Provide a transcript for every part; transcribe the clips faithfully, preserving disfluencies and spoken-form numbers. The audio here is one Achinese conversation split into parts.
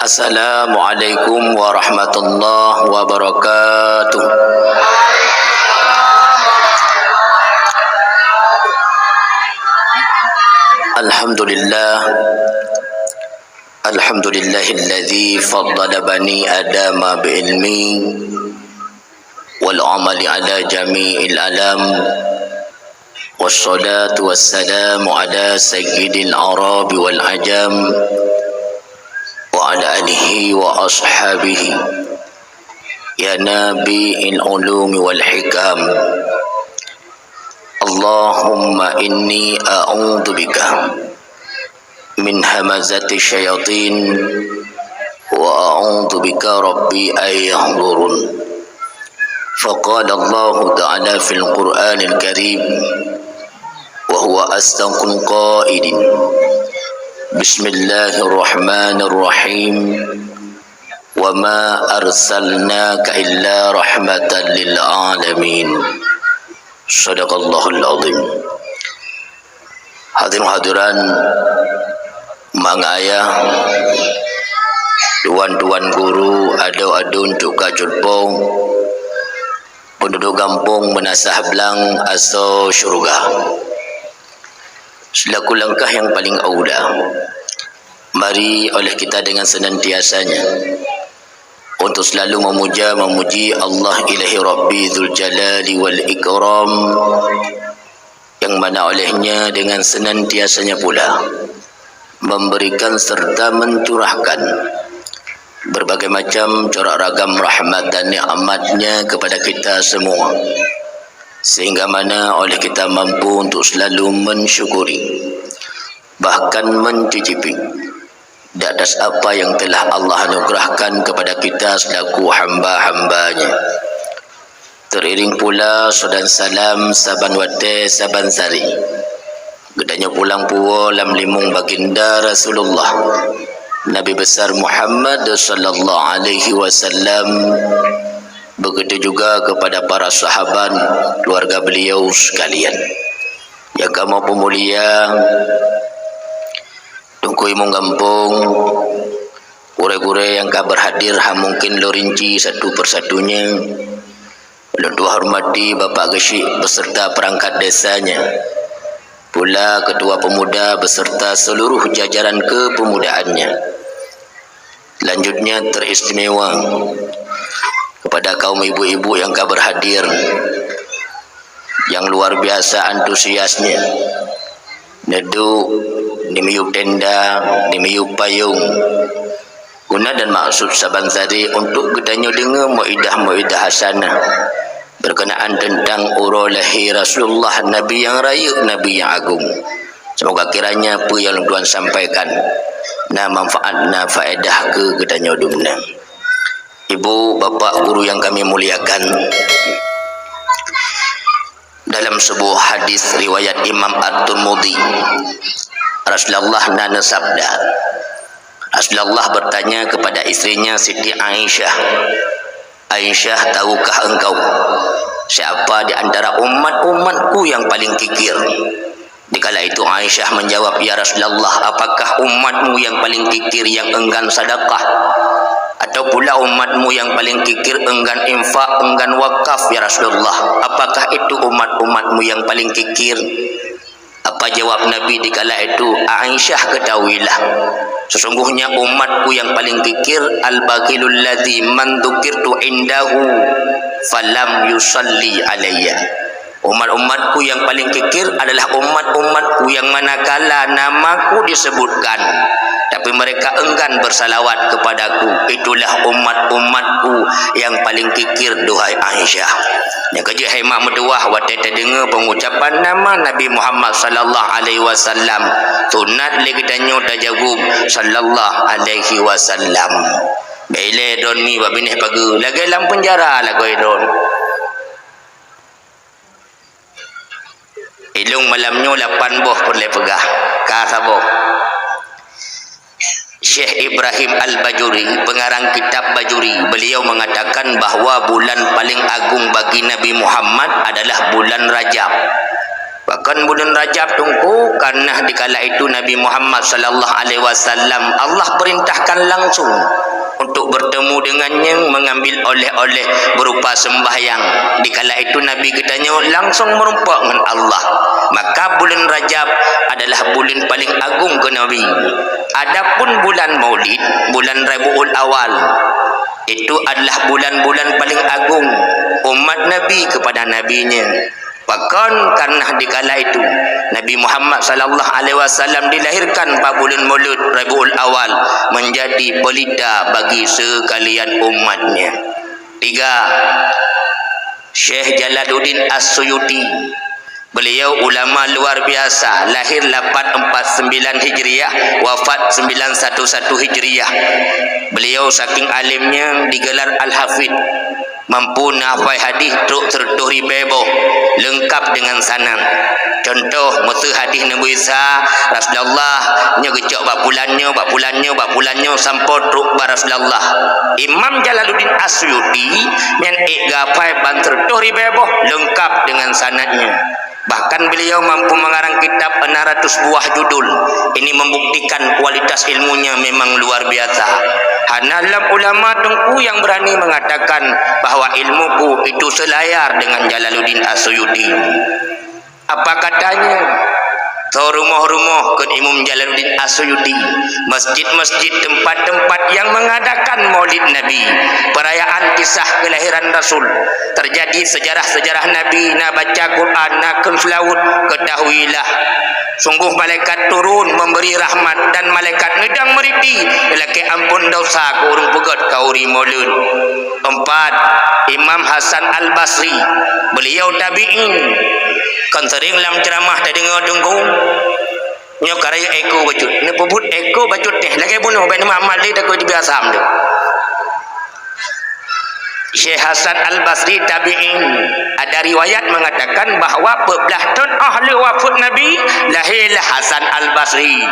Assalamualaikum warahmatullahi wabarakatuh. Alhamdulillah. Alhamdulillahilladzi faddala bani Adama bi ilmi wal amali ala jami'il alam. Wassalatu wassalamu ala sayyidil arabi wal ajam wa ala alihi wa ashabihi ya nabi'il ulumi wal hikam. Allahumma inni a'udzu bika min hamazati syayatin wa a'udzu bika rabbi an yahdurun. Faqala Allahu ta'ala fil Qur'anil Karim wa huwa asdaqul qailin. Bismillahirrahmanirrahim. Wa ma arsalnaka illa rahmatan lil alamin. Sadaqallahul azim. Hadirin hadirat, mak ngon ayah, tuan-tuan guru, adoe aduen, cuka cut po, penduduk gampông Meunasah Blang asoe syeuruga. Seulaku langkah nyang paleng aula, mari oleh kita dengan senantiasanya untuk selalu memuja, memuji Allah Ilahi Rabbi Dzul Jalali wal Ikram, yang mana olehnya dengan senantiasanya pula memberikan serta mencurahkan berbagai macam corak ragam rahmat dan nikmat-Nya kepada kita semua, sehingga mana oleh kita mampu untuk selalu mensyukuri, bahkan mencicipi di atas apa yang telah Allah anugerahkan kepada kita selaku hamba-hamba-Nya. Teuiring pula soe dan salam saban watée, saban sari geutanyoe pulang puwoe lam limong baginda Rasulullah, Nabi Besar Muhammad sallallahu alaihi wasallam, begitu juga kepada para sahabat, keluarga beliau sekalian. Nyang kamoe peumulia, Teungku Imum Gampông, gurée-gurée nyang ka berhadir, hana mungkin lôn rinci satu persatunya. Lôn tuan hormati Bapak Geuchik beserta perangkat desanya, pula Ketua Pemuda beserta seluruh jajaran kepemudaannya. Selanjutnya, teristimewa kepada kaum ibu-ibu nyang ka berhadir, nyang luar biasa antusiasnya, neuduek, neumiyueb tenda, neumiyueb payong, guna dan maksud saban sari untuk geutanyoe deungoe mauidhah-mauidhah hasanah berkenaan teuntang uroe lahé Rasulullah, Nabi nyang rayeuk, Nabi nyang agong. Semoga kiranya peue nyang lôn tuan sampaikan na manfaat, na faedah keu geutanyoe dumna. Ibu, Bapak, guru nyang kami muliakan, dalam sebuah hadis riwayat Imam At-Tirmidzi, Rasulullah na neusabda, Rasulullah bertanya kepada istrinya Siti Aisyah, "Aisyah, tahukah engkau siapa di antara umat-umatku yang paling kikir?" Dikala itu Aisyah menjawab, "Ya Rasulullah, apakah umatmu yang paling kikir yang enggan sedekah? Atau pula umatmu yang paling kikir enggan infak, enggan wakaf, ya Rasulullah? Apakah itu umat-umatmu yang paling kikir?" Apa jawab Nabi dikala itu? "Aisyah, ketahuilah, sesungguhnya umatku yang paling kikir, al-bakhilul ladzi man dzukirtu indahu falam yusalli alayya." Umat-umatku yang paling kikir adalah umat-umatku yang manakala namaku disebutkan, tapi mereka enggan bersalawat kepadaku. Itulah umat-umatku yang paling kikir, duhai Aisyah. Nyang keujeuet hai mak meutuwah, watée tadeungoe pengucapan nama Nabi Muhammad sallallahu alaihi wasallam, sunat lé geutanyoe tajaweueb sallallahu alaihi wasallam. Bèk ilée droeneuh mi bak binéh pageue, lagée lam peunjara lagoe droeneuh. Ilôn malam nyoe lapan boh peureulée peugah, ka saboh. Syekh Ibrahim Al-Bajuri, pengarang kitab Bajuri, beliau mengatakan bahwa bulan paling agung bagi Nabi Muhammad adalah bulan Rajab. Bahkan buleuen Rajab, Teungku, karena dikala itu Nabi Muhammad sallallahu alaihi wasallam Allah perintahkan langsung untuk bertemu dengannya, mengambil oleh-oleh berupa sembahyang. Dikala itu Nabi geutanyoe langsung meurumpok ngon Allah. Maka buleuen Rajab adalah buleuen paling agung keu Nabi. Adapun bulan Maulid, bulan Rabiul Awal, itu adalah bulan-bulan paling agung umat Nabi kepada Nabi-Nya. Pakon? Karena dikala itu Nabi Muhammad sallallahu alaihi wasallam dilahirkan bak buleuen Maulud Rabiul Awal, menjadi pelita bagi sekalian umatnya. Tiga, Syekh Jalaluddin As-Suyuti. Beliau ulama luar biasa, lahir lapan empat sembilan Hijriah, wafat sembilan satu satu Hijriah. Beliau saking alimnya digelar Al-Hafidh. Mampu neuhafai hadih trok sireutoh ribée boh, leungkap deungon sanad. Cuntoh, meuseu hadih Nabi Isa, Rasulullah, nyoe geucok bak pulan nyoe, bak pulan nyoe, bak pulan nyoe, sampoe trok bak Rasulullah. Imam Jalaluddin As-Suyuti nyan ék geuhafai ban sireutoh ribée boh, leungkap deungon sanadnya. Bahkan beliau mampu mengarang kitab enam ratus buah judul. Ini membuktikan kualitas ilmunya memang luar biasa. Hana lom ulama, Teungku, yang berani mengatakan bahwa ilmuku itu selayar dengan Jalaluddin As-Suyuti. Apa katanya? Tho rumoh-rumoh kheun Imam Jalaluddin As-Suyuti, masjid-masjid, tempat-tempat yang mengadakan Maulid Nabi, perayaan kisah kelahiran Rasul, terjadi sejarah-sejarah Nabi, na baca Quran, na kheun seulaweuet, ketahuilah, sungguh malaikat turun memberi rahmat dan malaikat neudong meuriti lakée ampon dosa keu ureuëng peugét khauri Maulud. Empat, Imam Hasan Al-Basri, beliau tabi'in. Kon sering lam ceramah tadeungoe, Teungku. Nyoe ka rayeuk éko bacut. Neupeubuet éko bacut teh. Lagée bunoe, bék neumat-mat lé, takot jibiasa meudoe. Syekh Hasan Al-Basri tabi'in. Ada riwayat mengatakan bahwa peuet blaih thon óh lheueh wafeuet Nabi, lahé lah Hasan Al-Basri.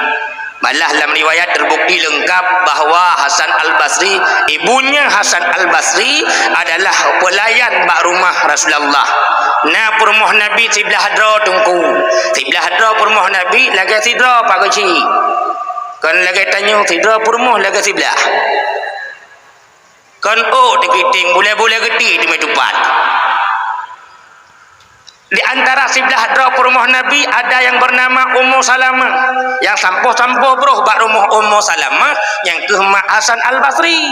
Malah lam riwayat terbukti lengkap bahwa Hasan Al-Basri, ibunya Hasan Al-Basri adalah pelayan bak rumah Rasulullah. Na peurumoh Nabi siblaih droe, Teungku. Siblaih droe peurumoh Nabi, lagée sidroe Pak Geuchik. Kon lagée tanyoe, sidroe peurumoh lagée siblaih. Kon ôk teukiting, bulée-bulée geuti teumé tupat. Di antara siblaih droe peurumoh Nabi ada yang bernama Ummu Salamah, yang sampoh-sampoh broh bak rumoh Ummu Salamah, nyang keuh mak Hasan Al-Basri.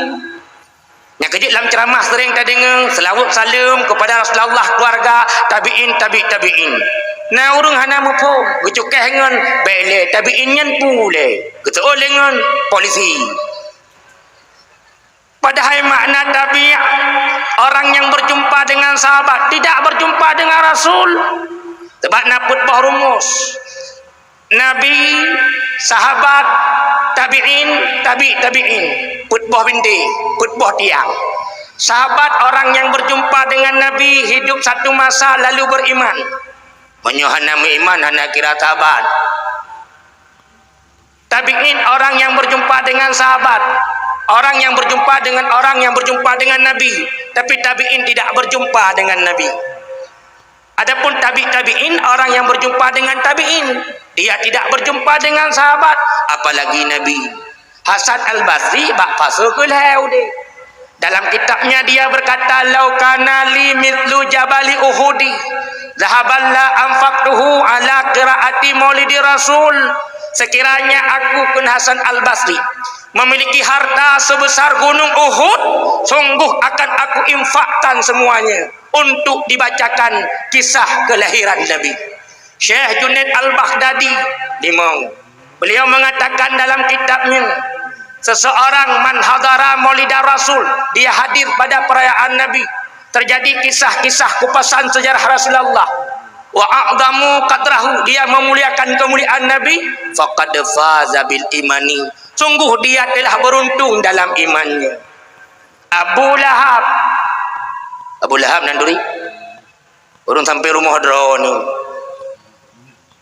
Nyang keujeuet lam ceramah sering tadeungoe, seulaweuet saleuem kepada Rasulullah, keluarga, tabi'in, tabi' tabi'in. Na ureuëng hana muphom, geucukéh ngon, bék lé, tabi'in nyan peue lé, geuseuôt lé ngon polisi. Padahai makna tabi', orang yang berjumpa dengan sahabat tidak berjumpa dengan Rasul. Sebab na peuet boh rumus. Nabi, sahabat, tabi'in, tabi' tabi'in. Peuet boh binti, peuet boh tiang. Sahabat, orang yang berjumpa dengan Nabi hidup satu masa lalu beriman. Meunyoe hana meuiman, hana kira sahabat. Tabi'in, orang yang berjumpa dengan sahabat, orang yang berjumpa dengan orang yang berjumpa dengan Nabi, tapi tabi'in tidak berjumpa dengan Nabi. Adapun tabi' tabi'in, orang yang berjumpa dengan tabi'in, dia tidak berjumpa dengan sahabat, apalagi Nabi. Hasan Al-Basri bak fase keu lhée udeb. Dalam kitabnya dia berkata, "Lau kana li mithlu jabali Uhudi, zahaban la anfaqtuhu ala qiraati Maulidi Rasul." Sekiranya aku, kheun Hasan Al-Basri, memiliki harta sebesar gunung Uhud, sungguh akan aku infakkan semuanya untuk dibacakan kisah kelahiran Nabi. Syekh Junaid Al-Baghdadi, limong. Beliau mengatakan dalam kitabnya, seseorang man hadara maulida Rasul, dia hadir pada perayaan Nabi, terjadi kisah-kisah kupasan sejarah Rasulullah, wa a'zamu qadrahu, dia memuliakan kemuliaan Nabi, faqad faza bil imani, sungguh dia telah beruntung dalam imannya. Abu Lahab, Abu Lahab nan turi, ureuëng sampai rumoh droeneuh.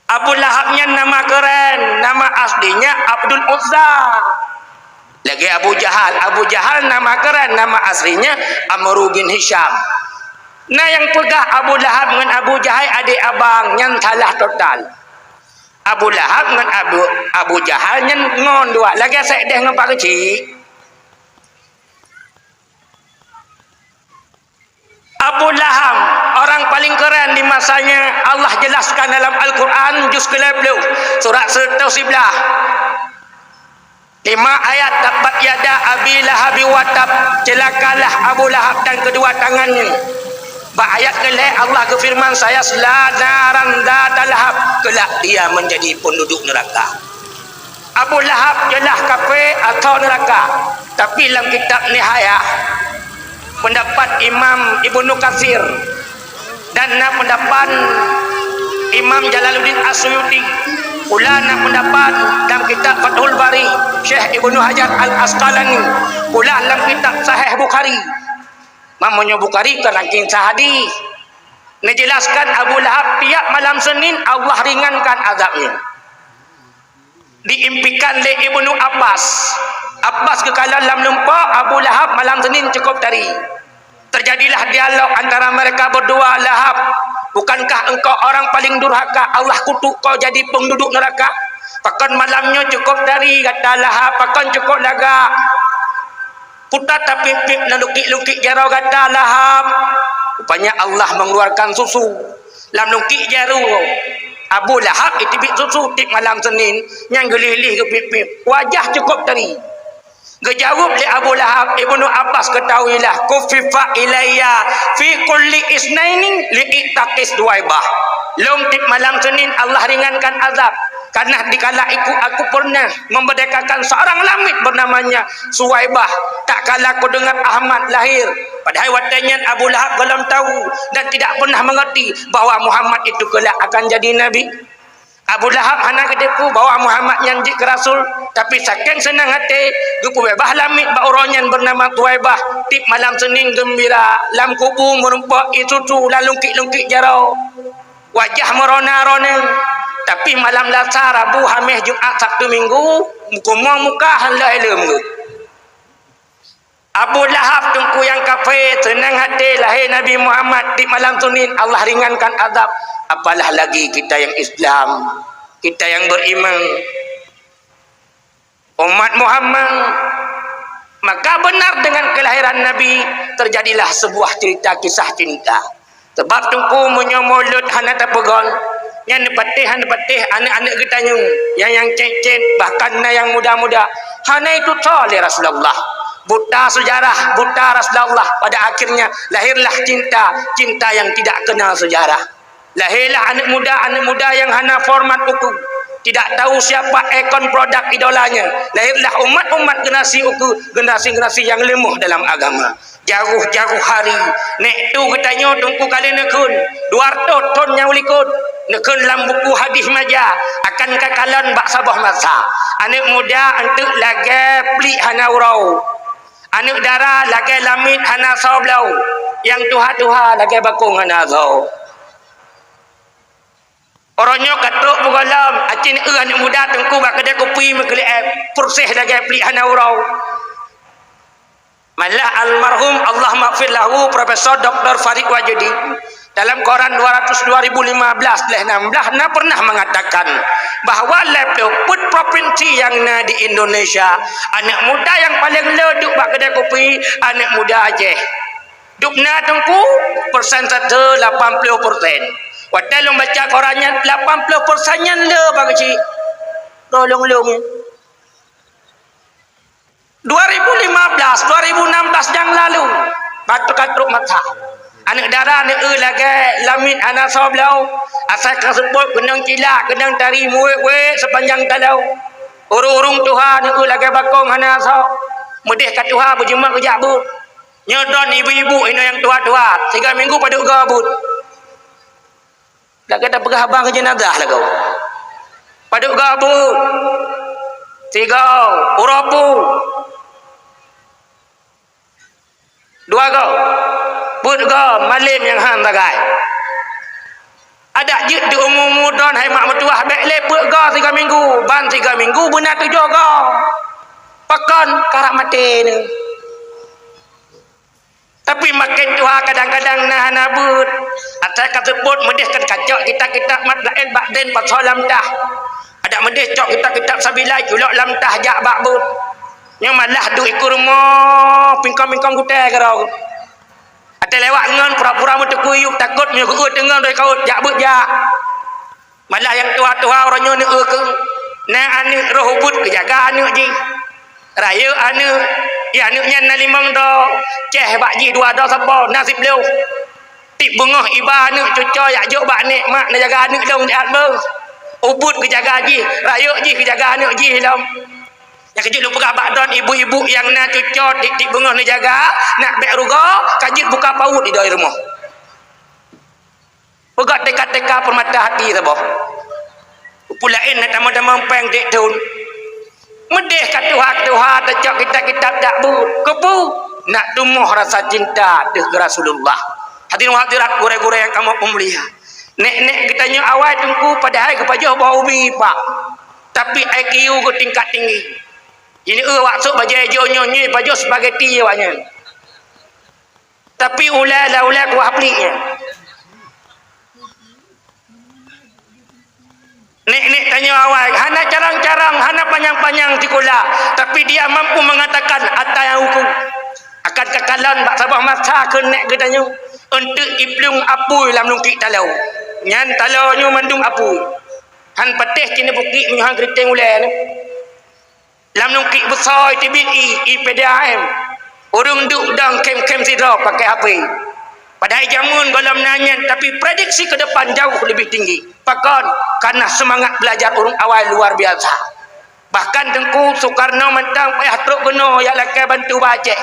Abu Lahab nyan nama keuren, nama aslinya Abdul Uzza. Lagée Abu Jahal. Abu Jahal nama keuren, nama aslinya Amru bin Hisham. Na nyang peugah Abu Lahab ngon Abu Jahal adék abang, nyan salah total. Abu Lahab ngon Abu, Abu Jahal nyan ngon dua, lagèe sék déh ngon pak keuchik. Abu Lahab, orang paling keren di masanya, Allah jelaskan dalam Al-Quran, juz ke lhèe ploh, surat seratus sebelas. Lima ayat, "Tabbat yada Abi Lahab wa tab," celakalah Abu Lahab dan kedua tangannya. Bak ayat ke lhèe Allah geufirman, "Sayasla naran dzata lahab," kelak dia menjadi penduduk neraka. Abu Lahab jeulaih kafé atau neuraka. Tapi lam kitab Nihayah, pendapat Imam Ibnu Katsir dan na pendapat Imam Jalaluddin As-Suyuti, pula na pendapat dalam kitab Fathul Bari, Syekh Ibnu Hajar Al-Asqalani, pula lam kitab Sahih Bukhari. Meunyoe Bukhari kan ranking sahadis. Neujelaskan Abu Lahab tiap malam Senin Allah ringankan azabnya. Diimpikan lé Ibnu Abbas. Abbas geukalon lam lumpoe Abu Lahab malam Senin cukôp tari. Terjadilah dialog antara mereka berdua, "Lahab, bukankah engkau orang paling durhaka? Allah kutuk kau jadi penduduk neraka. Pakon malam nyoe cukôp tari gata Lahab, pakon cukôp lagak? Puta tapip-pip na lungkik-lungkik jaroe gata Lahab." Rupanya Allah mengeluarkan susu lam lungkik jaroe Abu Lahab, iteubiet susu tiep malam Senin, nyang geulih-lih geupip-pip. Wajah cukôp tari. Geujaweueb lé Abu Lahab, "Ibnu Abbas, ketahuilah, kuffifa ilayya fi kulli isnaini li'itaqi Suwaibah." Lom tiep malam Senin Allah ringankan azab, karena dikala itu aku pernah memerdekakan seorang lamiet bernamanya Suwaibah. Tak kala kudeungar Ahmad lahir, padahai watèe nyan Abu Lahab golom tahu dan tidak pernah mengerti bahwa Muhammad itu kelak akan jadi nabi. Abu Lahab hana geuteupeue bahwa Muhammad nyan jeuet keu rasul, tapi sakeng seunang até, geupeubeubaih lamiet bak uroe nyan beunama Suwaibah. Tiep malam Senin geumbira, lam kubu meurumpok ie susu lam lungkik-lungkik jaroe. Wajah meurona-rona, tapi malam Lasa, Rabu, Hamèh, Jumat, Sabtu, Minggu, meukumoe muka han lheueh lé meungeut. Abu Lahab, teungku nyang kafé, seunang até lahé Nabi Muhammad di malam Senin, Allah ringankan azab. Apalah lagi kita yang Islam, kita yang beriman, umat Muhammad. Maka benar dengan kelahiran Nabi, terjadilah sebuah cerita kisah cinta. Sabab teungku, meunyoe mulod hana tapeugon, nyan neupatéh, hana neupatéh aneuk-aneuk geutanyoe, nyang, nyang cét-cét, bahkan na nyang muda-muda, hana itutoe lé Rasulullah. Buta sejarah, buta Rasulullah, pada akhirnya lahirlah cinta, cinta yang tidak kenal sejarah. Lahirlah aneuk muda, aneuk muda nyang hana hormat ukeue, tidak tahu siapa ikon produk idolanya. Lahirlah umat-umat generasi ukeue, generasi-generasi nyang leumoh dalam agama. Jaroh-jaroh hari, nèk tu geutanyoe teungku ka lheueh neukheun, dua reutôh thon nyang likot, neukheun lam buku hadih maja, akan ka kalon bak saboh masa. Aneuk muda eunteuk lagèe pliek hana uroe, aneuk dara lagèe lamiet hana soe bloe, nyang tuha-tuha lagèe bakong hana asoe. Uroe nyoe ka trok peugohlom, aci neueu aneuk muda teungku bak keudè kupi meukeulieb, peureséh lagèe pliek hana uroe. Malah almarhum, Allahummaghfir lahu, Profesor Doktor Farid Wajudi, dalam koran dua ratus dua ribu lima belas leh enam belas na pernah mengatakan bahwa lhèe ploh peuet provinsi nyang na di Indonesia, aneuk muda nyang paleng le duek bak keudè kupi, aneuk muda Aceh. Dubna teungku, persen sateue lapan ploh persen. Watèe lôn baca koran nyan, lapan ploh persen nyan le bak keuchik. Tolong lôn. Dua ribu lima belas, dua ribu enam belas nyang lalu, batuk-batuk mata. Aneuk dara neueu lagèe lamiet hana soe bloe, asai ka seupôt keunong cilak, keunong tari meuwék-wék sepanjang taloe. Ureueng-ureueng tuha neueu lagèe bakong hana asoe, meudeh ka tuha beujeumak geujak beuet. Nyoe droen ibu-ibu inoe nyang tuha-tuha, sigoe minggu padub goe beuet. Dak gata peugah abang keu jeunazah lagoe. Padub goe beuet. Sigoe, uroe pu. Dua goe. Peuet goe, malem nyang han sagai. Adak jeuet di umu-umu droen hai mak meutuwah, bèk lé peuet goe sigoe minggu, ban sigoe minggu beuna tujoh goe. Pakon? Karab maté nyoe. Tapi makin tuha kadang-kadang na hana beuet. Asai ka seupôt meudeh kan kacok kitab-kitab Matla'il Ba'din pasoe lam tah. Adak meudeh cok kitab-kitab Sabilai culok lam tah jak bak beuet. Nyoe malah duek i rumoh pingkong-pingkong gutèe keudroe. Watèe lewat ngon pura-pura meuteukuyup takot meunyoe geuôt teungoh doi kawot jak beuet jak. Malah nyang tuha-tuha uroe nyoe neueu keu na aneuk roh ubit geujaga aneuk jih. Rayeuk aneuk, di aneuk nyan na limong droe, ceh bak jih dua droe sapo, na siploh. Tiep beungoh iba aneuk cuco jak jok bak nek mak neujaga aneuk lôn di ateueh. Ubit geujaga jih, rayeuk jih geujaga aneuk jih lom. Nyang keujeuet lôn peugah bak droen ibu-ibu nyang na cuco tiep-tiep beungoh neujaga, nak bèk rugoe, ka jeuet buka paut di doi rumoh. Peugah teuka-teuka peurmata hati saboh. Peue laén na tamong-tamong péng tiep thon. Meudeh ka tuha-tuha tacok kitab-kitab dak bu. Keupeue? Nak tumoh rasa cinta teuh keu Rasulullah. Hadirin hadirat gurée-gurée nyang kamoe peumulia. Nek-nek geutanyoe awai teungku padahai geupajoh boh umi pak. Tapi I Q geutingkat tinggi. Jineuk wak sôk bajée ijo nyoe nyoe pajoh spageti awaknyan. Tapi ulée lah ulée kuah plik nyan. Nek-nek tanyoe awai, hana carang-carang, hana panyang-panyang sikula, tapi dia mampu mengatakan ata nyang uku. Akan kakalon bak saboh masa keu nek geutanyoe, eunteuk iplueng apui lam lungkik taloe. Nyan taloe nyoe mandum apui. Han patéh cit neubukik meunyoe han geuriteng ulée nyoe. Lam lungkik beusoe teubiet ié, ié P D A M. Ureuëng duek dong khém-khém sidroe pakai H P. Padahai jameun gohlom na nyan, tapi prediksi ke depan jauh lebih tinggi. Pakon? Karena semangat belajar ureuëng awai luar biasa. Bahkan Teungku Soekarno mantong payah trok keunoe jak lakée bantu bak Aceh.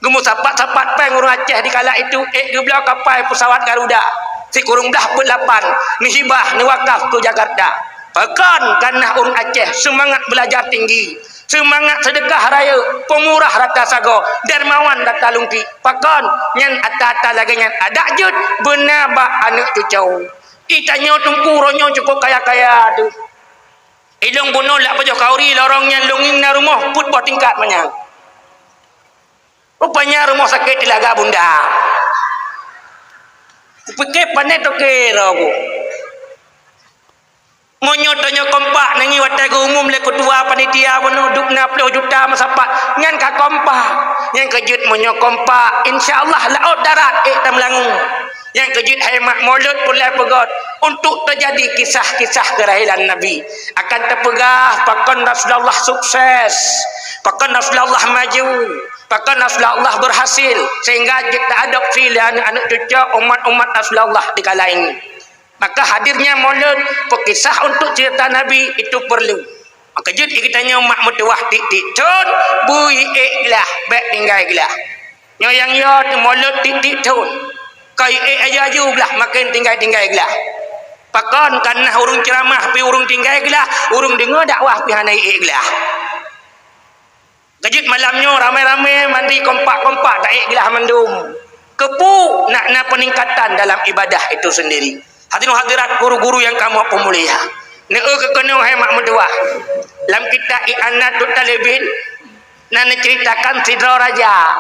Geumeusapat-sapat péng ureuëng Aceh di kala itu ék geubloe kapai peusawat Garuda sikureueng blah peuet lapan, neuhibah, neuwakaf keu Jakarta. Pakon? Karena ureuëng Aceh seumangat beulajar tinggi, seumangat seudeukah rayeuk, peumurah rata sagoe, dermawan rata lungkik. Pakon? Nyan ata-ata lagée nyan adak jeuet beuna bak aneuk cucoe. I tanyoe Teungku uroe nyoe cukup kaya-kaya teuh. Ilong bunoe lak pajoh kauri lorong nyan lunging na rumoh peuet boh tingkat manyang. Rupanya rumoh sakét Telaga Bunda. Kupike pane toke roh ku. Meunyoe tanyoe kompak nangi watée geuumum lé keutua panitia bunoe dub na ploh juta meusapat, nyan ka kompak. Nyang keujeuet meunyoe kompak, insya Allah laôt darat ék tameulangue. Nyang keujeuet hai mak mulod peureulée peugét untuk teujadi kisah-kisah keurahilan Nabi. Akan teupeugah pakon Rasulullah sukses, pakon Rasulullah maju, pakon Rasulullah beurhasil, sehingga jeuet teuadopsi lé aneuk-aneuk cuco umat-umat Rasulullah di kala ini. Maka hadirnya mulod peukisah untuk cerita Nabi itu perlu. Maka jeuet geutanyoe mak meutuwah tiek-tiek thon, bui ék glah, bék tinggai glah. Nyoe nyang yo teumulod tiek-tiek thon. Kai ék aju-aju glah, maken tinggai-tinggai glah. Pakon? Karena ureuëng ceuramah pi ureuëng tinggai glah, ureuëng deungoe dakwah pi hana ék glah. Keujeuet malam nyoe ramé-ramé mandi kompak-kompak taék glah mandum. Keupeue? Nak na peningkatan dalam ibadah itu sendiri. Hadirin hadirat guru-guru nyang kamoe peumulia. Neueu keu keunoe hai mak meutuwah. Lam kitab I'anatut Talibin na neuceuritakan sidroe raja.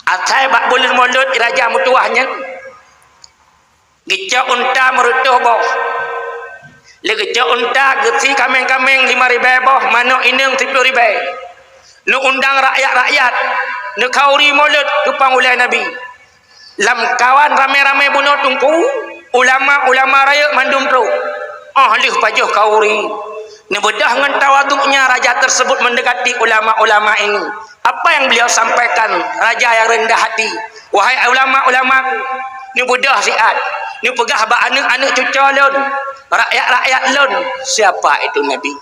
Asai bak buleuen mulod raja meutuwah nyan geucok unta meureutôh boh. Lé geucok unta geusi kaméng-kaméng lima ribée boh, manök inong siploh ribée. Neuundang rakyat-rakyat, neukhauri mulod keu pangulée Nabi. Lam kawan ramé-ramé bunoe teungku, ulama-ulama rayeuk mandum trok. Óh lheueh pajoh khauri, neubeudôh ngon tawaduknya raja tersebut mendekati ulama-ulama ini. Apa yang beliau sampaikan, raja yang rendah hati? Wahai ulama-ulamaku, neubeudôh siat, neupeugah bak aneuk-aneuk cuco lôn, rakyat-rakyat lôn, siapa itu Nabi?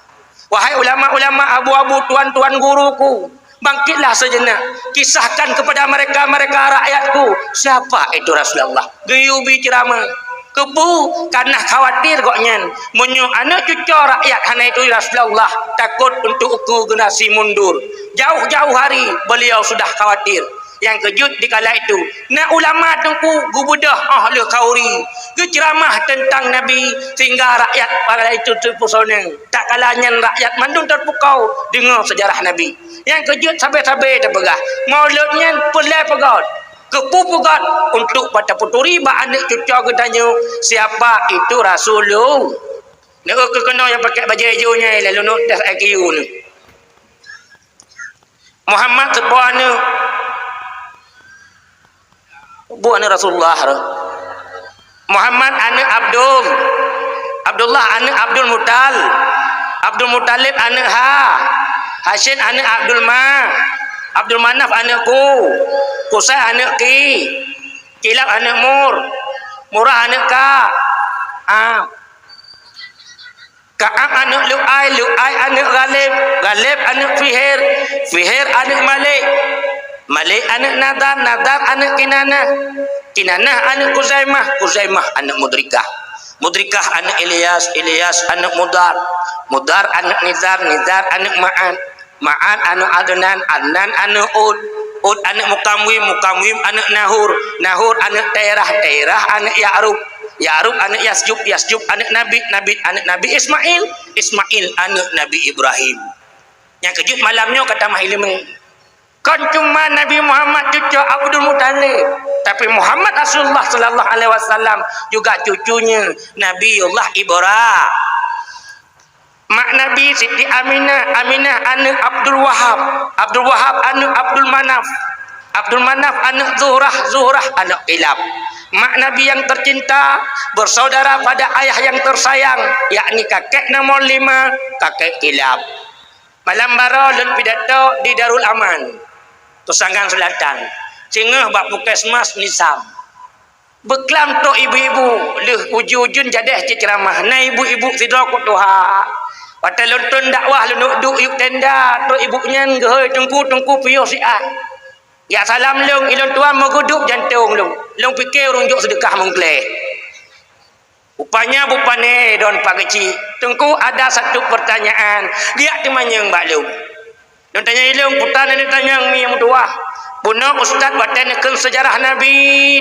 Wahai ulama-ulama, abu-abu, tuan-tuan guruku, bangkitlah sejenak, kisahkan kepada mereka-mereka rakyatku, siapa itu Rasulullah. Geuyue bi ceuramah. Keupeue? Karena khawatir gobnyan, meunyoe aneuk cuco rakyat hana itu Rasulullah, takot untuk ukeue generasi mundur. Jauh-jauh hari beliau sudah khawatir. Nyang keujeuet di kala itu, na ulama teungku geubeudôh óh lheueh khauri, geuceuramah teuntang Nabi, sehingga rakyat kala itu teupeusonong. Tatkala nyan rakyat mandum teupukau deungoe seujarah Nabi. Nyang keujeuet sabe-sabe teupeugah, mulod nyan peureulée peugét. Keupeue peugah untuk bak tapeuturi bak aneuk cucoe geutanyoe siapa itu Rasulullah. Nyoe keuh keunoe nyang pakai bajée ijo nyan lé lôn tes I Q nyoe. Muhammad teupeue aneuk. Bu aneuk Rasulullah. Muhammad aneuk Abdul. Abdullah aneuk Abdul Mutal. Abdul Mutalib aneuk Ha. Hasyim aneuk Abdul Ma. Abdul Manaf aneuk Ku. Kusai aneuk Ki. Kilab aneuk Mur. Murah aneuk Ka. Ah. Ka'ab aneuk Lu'ai, Lu'ai aneuk Ghalib, Ghalib aneuk Fihir, Fihir aneuk Malik, Malik aneuk Nadar, Nadar aneuk Kinanah, Kinanah aneuk Kuzaimah, Kuzaimah aneuk Mudrikah, Mudrikah aneuk Ilyas, Ilyas aneuk Mudar, Mudar aneuk Nizar, Nizar aneuk Ma'an, Ma'an aneuk Adnan, Adnan aneuk Ud, Ud aneuk Mukamwim, Mukamwim aneuk Nahur, Nahur aneuk Terah, Terah aneuk Ya'rub, Ya'rub aneuk Yasjub, Yasjub aneuk Nabi, Nabi aneuk Nabi Ismail, Ismail aneuk Nabi Ibrahim. Nyang keujeuet malam nyoe ka tamah ileumèe. Kon cuma Nabi Muhammad cucu Abdul Muthalib, tapi Muhammad Rasulullah sallallahu alaihi wasallam juga cucunya Nabiullah Ibrahim. Mak Nabi Siti Aminah, Aminah aneuk Abdul Wahab, Abdul Wahab aneuk Abdul Manaf, Abdul Manaf aneuk Zuhrah, Zuhrah aneuk Kilab. Mak Nabi yang tercinta bersaudara pada ayah yang tersayang, yakni kakek nomor lima, kakek Kilab. Malam baroe lôn pidato di Darul Aman, Peusanggong Selatan, singoh bak Puskesmas Nisam. Beuklam trok ibu-ibu, lheueh ujeuen-ujeuen jadeh cit ceuramah, na ibu-ibu sidroe kutuha. Watèe lôn tron dakwah lôn duek-duek yup tenda, trok ibu nyan geuhôi, "Teungku, Teungku, piôh siat." Jak salam lôn, "Ilôn tuan meugeuduek jantông lôn." Lôn pike ureueng jok seudeukah meugleh. Rupanya bupane don Pak Geuchik, "Teungku, ada satu pertanyaan, geujak teumanyong bak lôn." Lôn tanyong ilôn, "Peue tan neutanyong mi meutuwah?" Bunoe ustaz watèe neukheun seujarah Nabi,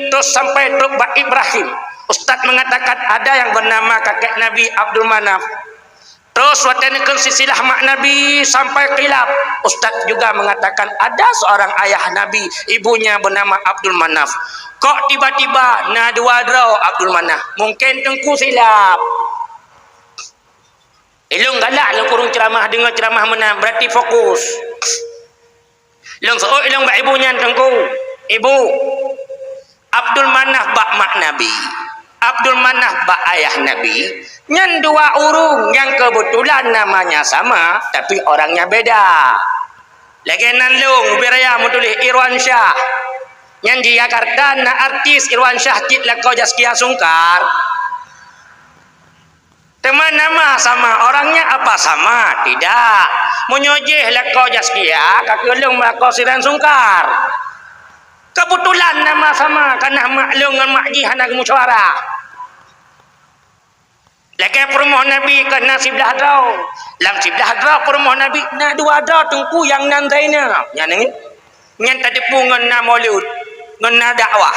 terus sampai trok bak Ibrahim. Ustaz mengatakan ada yang bernama kakek Nabi Abdul Manaf. Terus watèe neukheun silsilah mak Nabi sampai Kilab, ustaz juga mengatakan ada seorang ayah Nabi, ibunya bernama Abdul Manaf. Kok tiba-tiba na dua droe Abdul Manaf? Mungkin Teungku silap. Ilôn galak lôn kureueng ceuramah, deungoe ceuramah meunan, berarti fokus. Lôn seuôt ilôn bak ibu nyan, "Teungku, Ibu, Abdul Manaf bak mak Nabi, Abdul Manaf bak ayah Nabi, nyan dua ureueng nyang keubeutulan namanya sama, tapi orangnya beda." Lagèe nan lôn, ubé raya meutuléh Irwan Syah. Nyan di Jakarta na artis Irwan Syah cit lakoe Zaskia Sungkar. Teuma nama sama, orangnya apa sama? Tidak. Meunyoe jih lakoe Zaskia, ka keu lôn lakoe Irwan Sungkar. Keubeutulan nama sama, kareuna mak lôn ngon mak jih hana geumeusyawara. Lagèe peurumoh Nabi ka na siblaih droe. Lam siblaih droe peurumoh Nabi na dua droe, Teungku, nyang nan Zainab. Nyan nyoe. Nyan tateupeue ngon na Maulud, ngon na dakwah.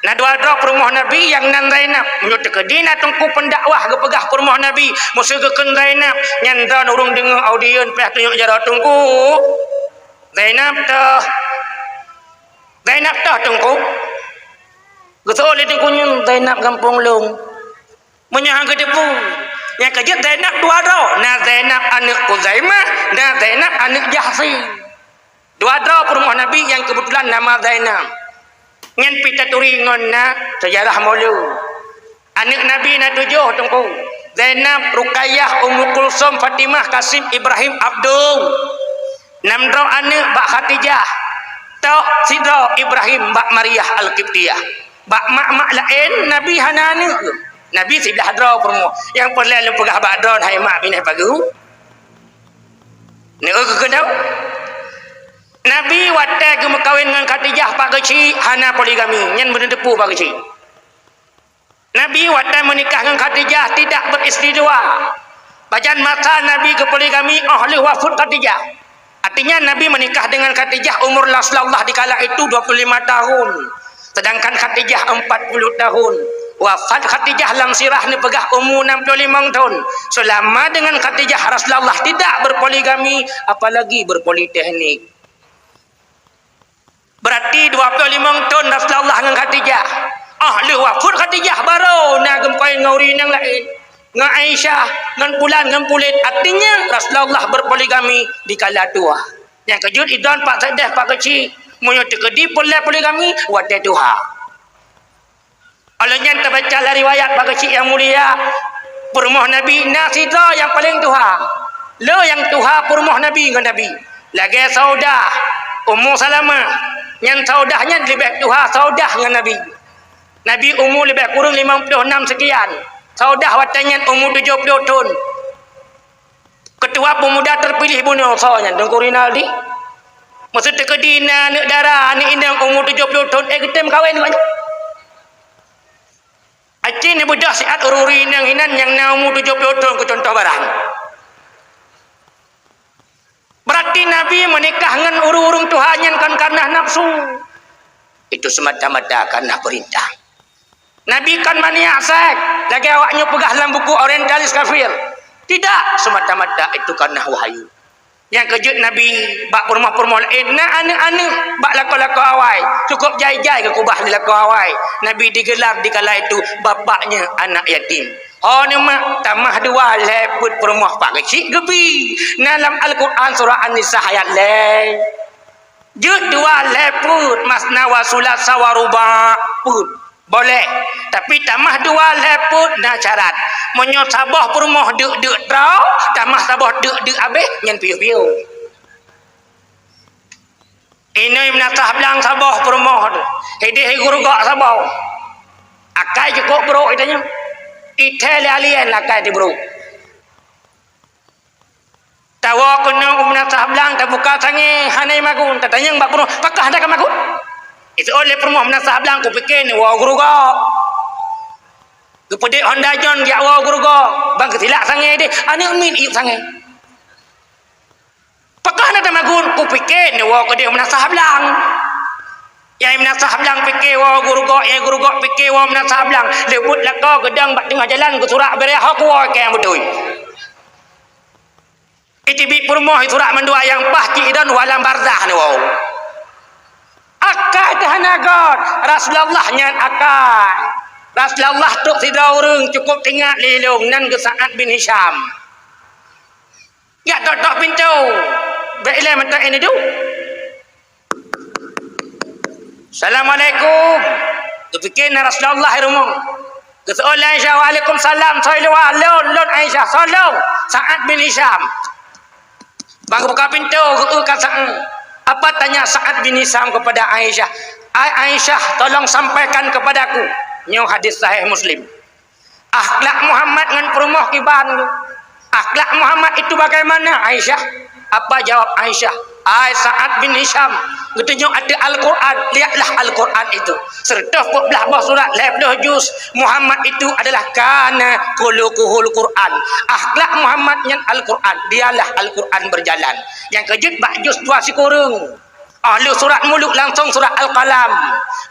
Na dua droe peurumoh Nabi nyang nan Zainab. Meunyoe teukeudi na teungku pendakwah geupeugah peurumoh Nabi, meuseu geukheun Zainab, nyan droe ureueng deungoe audiens payah tunyok jaroe, "Teungku, Zainab toh. Zainab toh, Teungku." Geuseuôt lé teungku nyan, "Zainab gampông lôn." Meunyoe han geuteupeue, nyang ka jeuet Zainab dua droe, na Zainab aneuk Khuzaimah, na Zainab aneuk Jahsy. Dua droe peurumoh Nabi nyang keubeutulan nama Zainab. Nyan pih taturi ngon na seujarah Maulud. Aneuk Nabi na tujoh, Teungku. Zainab, Ruqayyah, Ummu Kulsum, Fatimah, Kasim, Ibrahim, Abdul. Nam droe aneuk bak Khadijah. Tok sidroe Ibrahim bak Maryah Al-Qibtiyah. Bak mak-mak laén, Nabi hana aneuk. Nabi siblaih droe peurumoh. Nyang peureulèe lôn peugah bak droeneuh, hai mak binéh pageue. Neu keuh keunoe. Nabi watèe geumeukawen ngon Khadijah, Pak Geuchik, hana poligami. Nyan beuneuteupeu, Pak Geuchik. Nabi watèe meunikah ngon Khadijah tidak beristri dua. Pajan masa Nabi geupoligami óh lheueh wafeuet Khadijah. Artinya, Nabi menikah dengan Khadijah umur Rasulullah di kala itu dua puluh lima tahun, sedangkan Khadijah empat puluh tahun. Wafat Khadijah lam sirah neupeugah umu enam puluh lima tahun. Selama dengan Khadijah, Rasulullah tidak berpoligami, apalagi berpoliteknik. Berarti dua ploh limong thon Rasulullah ngon Khadijah. Ah, lheueh wafeuet Khadijah, barô na geumeukawen ngon ureueng nyang laén. Ngon Aisyah, ngon pulan, ngon pulen. Artinya, Rasulullah berpoligami di kala tuha. Nyang keujeuet idon pak saudara, pak keuchik. Meunyoe teukeudi peureulèe poligami, watèe tuha. Óh lheueh nyan teubaca lam riwayat, pak keuchik nyang mulia, peurumoh Nabi na sidroe nyang paleng tuha. Le nyang tuha peurumoh Nabi ngon Nabi. Lagèe Saudah, Ummu Salamah. Nyan Saudah nyan leubeh tuha Saudah ngon Nabi. Nabi umu leubeh kureueng limong ploh nam seukian. Saudah watèe nyan umu tujoh ploh thon. Keutua peumuda teupiléh bunoe soe nyan, Teungku Rinaldi. Meuseuteukeudi na aneuk dara, aneuk inong umu tujoh ploh thon, eh, geutem kawen ngon nyan. Aci neubeudôh siat ureueng-ureueng inong inan nyang na umu tujoh ploh thon keu cuntoh barang. Berarti Nabi meunikah ngon ureueng-ureueng tuha nyan kon kareuna nafsu. Itu semata-mata kareuna peurintah. Nabi kon maniak sèks, lagèe awak nyoe peugah lam buku orientalis kafir. Tidak, semata-mata itu kareuna wahyu. Nyang keujeuet Nabi bak peurumoh-peurumoh laén na aneuk-aneuk bak lakoe-lakoe awai, cukup jai-jai geukeubah lé lakoe awai. Nabi digelar di kala itu bapaknya anak yatim. Ho neuh mak, tamah dua lhèe peuet peurumoh pak keuchik geubi. Na lam Al-Quran surah An-Nisa ayat lhèe. Jeuet dua lhèe peuet, masna wa sulasa wa ruba' peuet. Boleh. Tapi tamah dua lhèe peuet na syarat. Meunyoe saboh peurumoh deuk-deuk droe, tamah saboh deuk-deuk abéh, nyan piôh-piôh. Inong meunasah blang saboh peurumoh, idéh geurugoe saboh. Akai cukôp brôk geutanyoe. Ithèe lé alien akai teubrôk. Tawoe keunoe u meunasah blang, tabuka sangè, hana magun, tatanyong bak peurumoh, "Pakon hana kamagun?" Iseuôt lé peurumoh meunasah blang, "Kupike neuwoe geurugoe." Geupeudék Honda John jak woe geurugoe, ban geusilak sangè deh, aneuk miet iyup sangè. "Pakon hana tamagun?" "Kupike neuwoe keudeh meunasah blang." Nyang meunasah blang pike woe geurugoe, nyang geurugoe pike woe meunasah blang. Leubeh lakoe geudong bak teungoh jalan geusurak beureue ho kuwoe keu nyang beutôi. Iteubiet peurumoh isurak mandua nyang paih cit idon u alam barzah neuwoe. Akai teuh hana göt, Rasulullah nyan akai. Rasulullah trok sidroe ureueng cukôp teuingat lé lôn, nan geuh Sa'ad bin Hisham. Jak tok-tok pintoe. Bèk ilèe mantong ineuk duek. "Assalamualaikum." Geupike na Rasulullah i rumoh. Geuseuôt lé Aisyah, "Waalaikumsalam, soe i luwa?" "Lôn, lôn Aisyah." "Soe lôn?" "Sa'ad bin Hisham." Ban geubuka pintoe, geu-eu ka Sa'ad. Apa tanya Sa'ad bin Hisham kepada Aisyah, "Ai Aisyah, tolong sampaikan kepadaku." Nyoe hadis sahih Muslim. "Akhlak Muhammad ngon peurumoh kiban geuh? Akhlak Muhammad itu bagaimana, Aisyah?" Apa jawab Aisyah? "Ai Sa'ad bin Hisham, geutunyok ateueh Al-Quran, lihatlah Al-Quran itu. Seureutôh peuet blah boh surat, lhèe ploh juz. Muhammad itu adalah kana khuluquhul Quran. Akhlak Muhammad nyan Al-Quran, dialah Al-Quran berjalan." Nyang keujeuet bak juz dua sikureueng. Ahli surat muluk langsung surat Al-Qalam.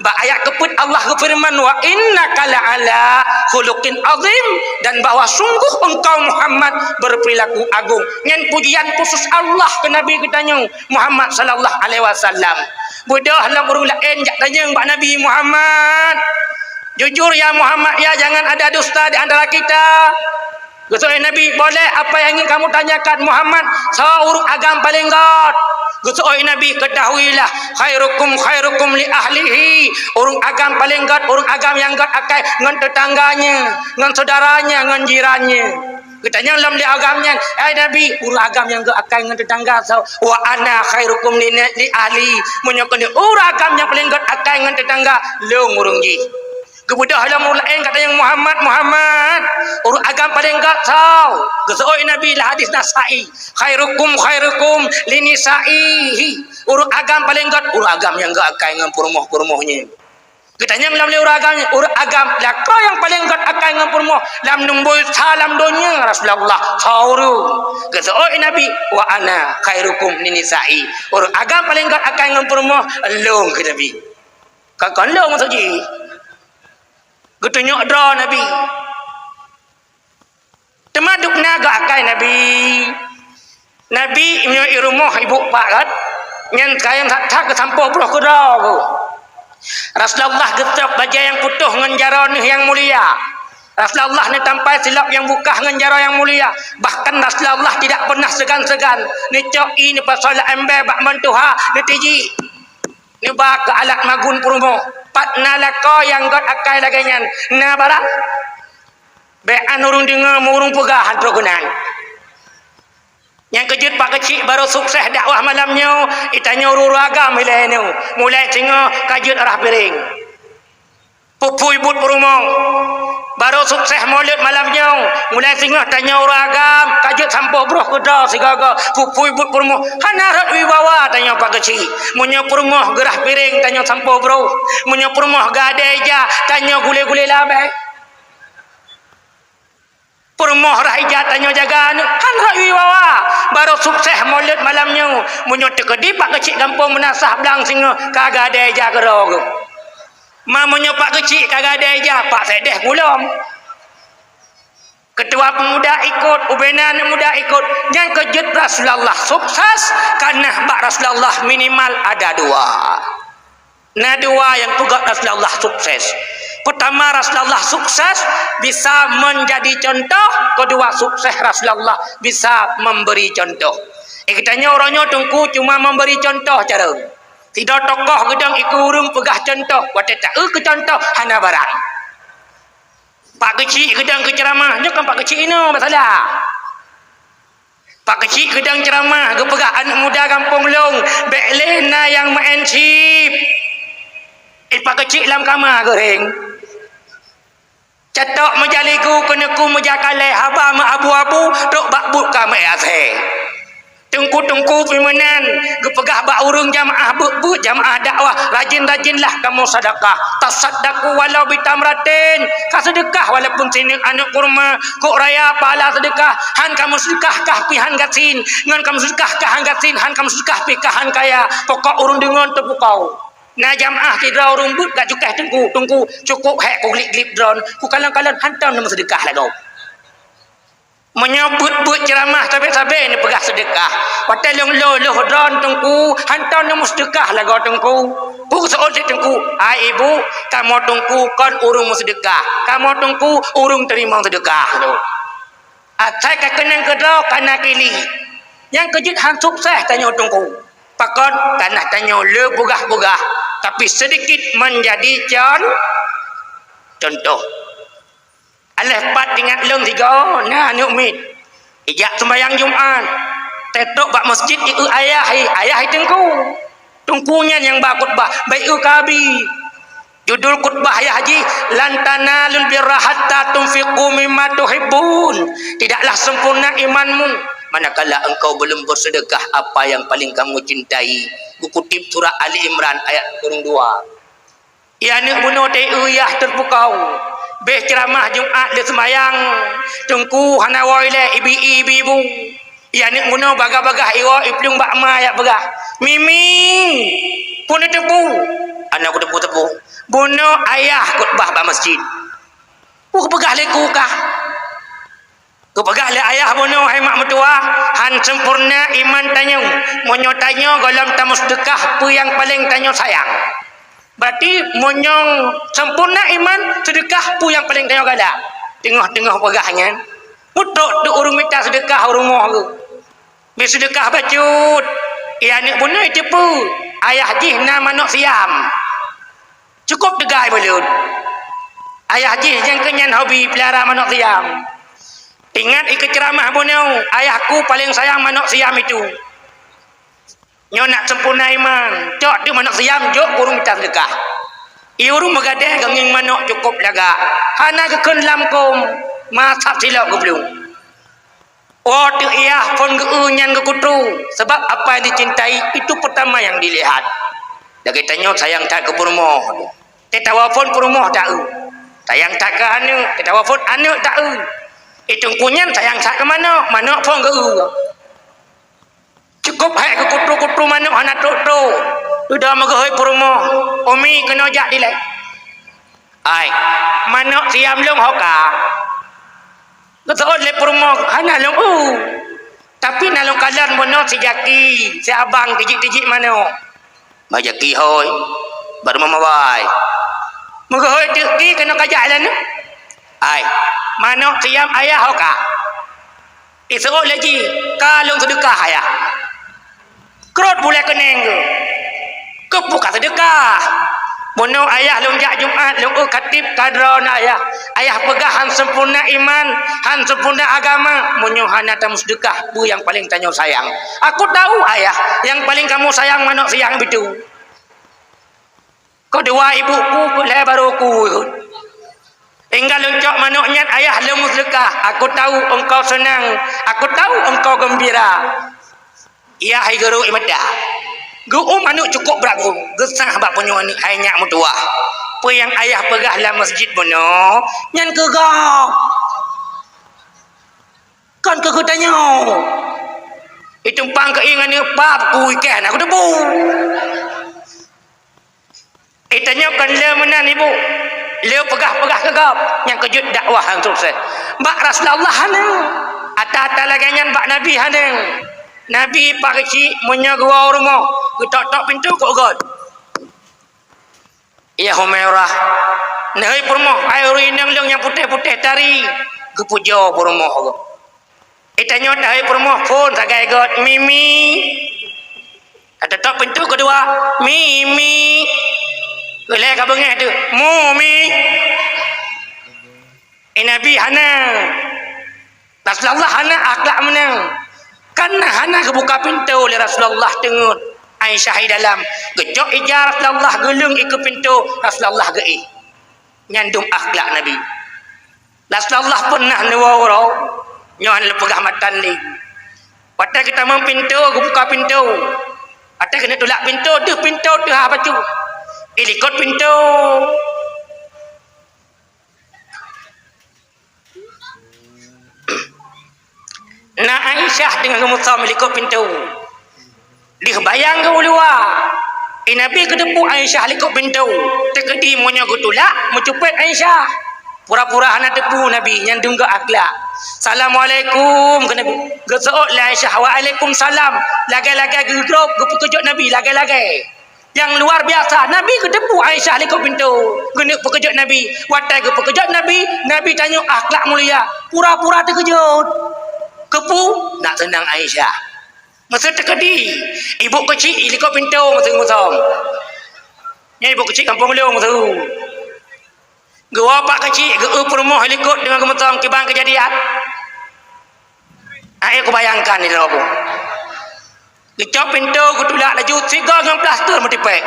Bak ayat keupeuet Allah geufeureuman, "Wa innaka la'ala khuluqin azim," dan bahwa sungguh engkau Muhammad berperilaku agung. Nyan pujian khusus Allah keu Nabi geutanyoe Muhammad sallallahu alaihi wasallam. Beudôh lom ureueng laén jak tanyong bak Nabi Muhammad, "Jujur ya Muhammad ya, jangan ada dusta di antara kita." Geuseuôt Nabi, "Boleh, apa yang ingin kamu tanyakan, Muhammad? Soe ureueng agam paleng göt?" Geuseuôt Nabi, "Ketahuilah, khairukum khairukum li ahlihi." Ureueng agam paleng göt, ureueng agam nyang göt akai ngon tetangganya, ngon saudaranya, ngon jirannya. Geutanyong lom lé agam nyan, "Hai Nabi, ureueng agam nyang göt akai ngon tetangga soe?" "Wa ana khairukum li, li ahli." Meunyoe keuneuk ureueng agam nyang paleng göt akai ngon tetangga, lôn ureueng jih. Geubeudôh lom ureueng laén ka tanyong, "Muhammad, Muhammad, ureueng agam paleng göt soe?" Geuseuôt Nabi lam hadis Nasai, "Khairukum khairukum li nisaihi." Ureueng agam paleng göt, ureueng agam nyang göt akai ngon peurumoh-peurumoh nyan. Geutanyong lom lé ureueng agam nyan, "Ureueng agam lakoe nyang paleng göt akai ngon peurumoh lam numboi sa lam donya, Rasulullah, soe ureueng?" Geuseuôt Nabi, "Wa ana khairukum li nisai." Ureueng agam paleng göt akai ngon peurumoh, lôn keu Nabi. Ka kon lôn maksud jih. Geutunyok droe Nabi. Teuma dubna geuakai Nabi. Nabi meunyoe i rumoh ibu pak kan? Nyan kayém that-that geusampôh broh keudroe geuh. Rasulullah geutrok bajée nyang putôh ngon jaroe neuh nyang mulia. Rasulullah neutampai silop nyang bukah ngon jaroe nyang mulia. Bahkan Rasulullah tidak pernah segan-segan neucok ié neupasoe lam embée bak meutuha, neutiji, neuba keu alat magun peurumoh. Pat na lakoe nyang göt akai lagée nyan, na barang? Bék an ureuëng deungoe, meureuëng peugah han troh keunan. Nyang keujeuet Pak Keuchik barô sukses dakwah malam nyoe, i tanyoe ureuëng agam ilée nyoe, mulai singoh ka jeuet rah piréng. Peuphui buet peurumoh. Barô sukses Maulid malam nyoe, mulai singoh tanyoe ureuëng agam ka jeuet sampôh broh keudroe sigoe-goe. Peuphui buet peurumoh, hana rhot wibawa tanyoe Pak Keuchik. Meunyoe peurumoh geurah piréng, tanyoe sampôh broh. Meunyoe peurumoh geuade ija, tanyoe gulée-gulée labée. Peurumoh rah ija tanyoe jaga aneuëk, han rhot wibawa. Barô sukses Maulid malam nyoe, meunyoe teukeudi Pak Keuchik gampông Meunasah blang singoh ka geuade ija keudroe geuh. Ma meunyoe Pak Keuchik ka geuade ija, Pak Sedeh pulom. Keutua peumuda ikot, ubena aneuëk muda ikot. Nyang keujeuet Rasulullah sukses, kareuna bak Rasulullah minimal ada dua. Na dua nyang peugöt Rasulullah sukses. Pertama, Rasulullah sukses bisa menjadi contoh. Kedua, sukses Rasulullah bisa memberi contoh. Eh, geutanyoe uroe nyoe Teungku cuma memberi contoh carông. Sidroe tokoh geudong ikeue ureuëng peugah contoh, watée taeu keu contoh hana barang. Pak Keuchik geudong keu ceuramah, nyoe kan Pak Keuchik inoe masalah. Pak Keuchik geudong ceuramah, geupeugah aneuëk muda gampông lôn, bék lé na nyang meu'en chip. Eh, Pak Keuchik lam kama geuréng. Catok meujaligu keuneuk meujakalée haba meuabu-abu, trok bak buet ka meu'en asée. Teungku-teungku pih meunan, geupeugah bak ureuëng jamaah beuet-beuet jamaah dakwah, rajin-rajinlah kamoe seudeukah. Tasaddaqu walau bitamratin, ka seudeukah walaupun sineuk aneuëk kurma, kok raya pahala seudeukah, han kamoe seudeukah kah pih han gasien, ngon kamoe seudeukah kah han gasien, han kamoe seudeukah pih kah han kaya, pokok ureuëng deungon teupukau. Na jamaah sidroe ureuëng beuet ka cukéh Teungku, Teungku, cukôp hék kuglik-glik droen, kukalon-kalon hantom neumeuseudekah lagoe. Meunyoe beuet-beuet ceuramah sabe-sabe neupeugah seudeukah, watée lôn lôh-lôh droen Teungku, hantom neumeuseudekah lagoe Teungku. Peue geuseuôt cit Teungku, "Hai Ibu, kamoe Teungku kon ureuëng meuseudeukah, kamoe Teungku ureuëng teurimong seudeukah." Asai ka keunong keudroe kana kili. Nyang keujeuet han sukses tanyoe Teungku. Pakon? Kana tanyoe le peugah-peugah, tapi sedikit menjadi con-, contoh. Aléh pat ingat lôn sigoe na aneuëk miet. Ijak sumbayang Jumat. Teutôk bak masjid ieu ayah, ayah Teungku. Teungku nyan nyang ba khutbah, bak ieu kabi. Judul khutbah ayah jih, "Lan tanalul birra hatta tunfiqu mimma tuhibbun." Tidaklah sempurna imanmu manakala engkau belum bersedekah apa yang paling kamu cintai. Kukutip surah Ali Imran ayat kureueng dua. Ya aneuëk bunoe teu-eu yah teupukau. Béh ceuramah Jumat le seumayang, Teungku hana woe ilée ibi-ibi bu. Ya aneuëk bunoe bagah-bagah iwoe iplueng bak ma yak peugah, "Mimi, peue neuteupeue?" "Hana kuteupeue-teupeue." "Bunoe ayah khutbah bak masjid." "Peue geupeugah lé ku kah?" Geupeugah lé ayah bunoe, "Hai mak meutuwah, han sempurna iman tanyoe meunyoe tanyoe gohlom tameuseudekah peue nyang paleng tanyoe sayang." Berarti meunyoe sempurna iman, seudeukah peue nyang paleng tanyoe galak. Teungoh-teungoh peugah nyan, peutrok teuk ureuëng mita seudeukah u rumoh geuh. Beuseudekah bacut, ya aneuëk bunoe teupeue, ayah jih na manok siam. Cukup teugai buleuen. Ayah jih nyang keu nyan hobi pilara manok siam. Ingat ikeu ceuramah bunoe, ayahku paleng sayang manok siam itu. Nyoe nak sempurna iman, cok teuk manok siam jok ureuëng mita seudeukah. Ié ureuëng meugadeh gangieng manok cukup lagak, hana geukheun lam kôm, masab silop geuplueng. Oh teuk yah phon geu-eu nyan geukutru, sabab apa yang dicintai itu pertama yang dilihat. Lagée tanyoe sayang that keu peurumoh, teuh tawa phon peurumoh ta-eu. Sayang that keu aneuëk, teuh tawa phon aneuëk ta-eu. Teungku nyan sayang that keu manok, manok phon geu-eu. Cukup hék geukutru-kutru manok hana trok-trok. Udah meugeuhôi peurumoh, "Umi keunoe jak dilée." "Ai, manok siam lôn ho ka?" Geuseuôt lé peurumoh, "Hana lôn eu." Tapi na lôn kalon bunoe si Jaki, si abang tijik-tijik manok. Bak Jaki hôi, baru meumabai. Meuhôi teuk ki keunoe kajak lé nyoe. Ai, manok siam ayah ho ka. Iseuôt lé jih, ka lôn seudeukah ayah. Krot bulèe keuneng geuh. Keupeue ka seudeukah? Bunoe ayah lôn jak Jumat, lôn eu khatib ka droeneuh ayah. Ayah peugah hán sempurna iman, hán sempurna agama, meunyoe hana tameuseudeukah, peue nyang paleng tanyoe sayang? Aku tahu ayah, nyang paleng kamoe sayang manok siang bitu. Keudua ibu ku, keulhèe barô ku. Hingga lôn cok manok nyan, ayah lôn meuseudeukah. Aku tahu engkau senang, aku tahu engkau geumbira. Yah hai guru imada. Geu-uem aneuk cukôp brat geuh, geusah bak punyueng aneuk hai nyak meutuwah. Peue nyang ayah peugah lam masjid bunoe, nyan keu gob. Kon keu geutanyoe. Itumpang keu ié ngon aneuk pap ku ikan aku tebu. Itanyoe kon lé meunan ibu, lé peugah-peugah keu gob, nyang keujeuet dakwah han sukses. Bak Rasulullah hana, ata-ata lagèe nyan bak Nabi hana. Nabi pakcik meunyoe geuwoe u rumoh, geutok-tok pintoe keu göt. "Ya Humairah, neuhôi peurumoh, hai ureueng inong lôn nyang putéh-putéh tari," geupujoe peurumoh. Itanyoe tahôi peurumoh phôn sagai göt, "Mimi." Ka teutok pintoe keudua, "Mimi." Ulèe ka beungèh teuh, "Mumi." Eh, Nabi hana. Rasulullah hana akhlak meunan. Karena hana geubuka pintoe lé Rasulullah teungeut Aisyah di dalam. Geucok ija Rasulullah geuleueng ikeue pintoe, Rasulullah geuéh. Nyan dum akhlak Nabi. Rasulullah peunah neuwoe uroe, nyoe hana lôn peugah matan lé. Watèe geutamong pintoe, geubuka pintoe. Watèe keuneuk tulak pintoe, deuh pintoe teuh ha bacut. Ilikot pintoe. Na Aisyah teungoh geumeusom likot pintoe. Deuh bayang geuh u luwa. I Nabi geuteupeue Aisyah likot pintoe. Teukeudi meunyoe geutulak, meucupet Aisyah. Pura-pura hana teupeue Nabi, nyan dum geuh akhlak. "Assalamualaikum," kheun Nabi. Geuseuôt lé Aisyah, "Waalaikumsalam." Lagèe-lagèe geugrôp, geupeukeujot Nabi, lagèe-lagèe. Nyang luar biasa, Nabi geuteupeue Aisyah likot pintoe. Geuneuk peukeujot Nabi. Watèe geupeukeujot Nabi, Nabi tanyoe akhlak mulia. Pura-pura teukeujot. Keupeue? Nak seunang Aisyah. Meusu teukeudi, ibu keuchik likot pintoe meusu geumeusom. Nyan ibu keuchik gampông lôn meusu. Geuwoe pak keuchik, geu-eu peurumoh likot deungon geumeusom kiban keujadian. Ayo kubayangkan di lôn. Geucok pintoe, geutulak laju, sigoe ngon plasteur meutipék.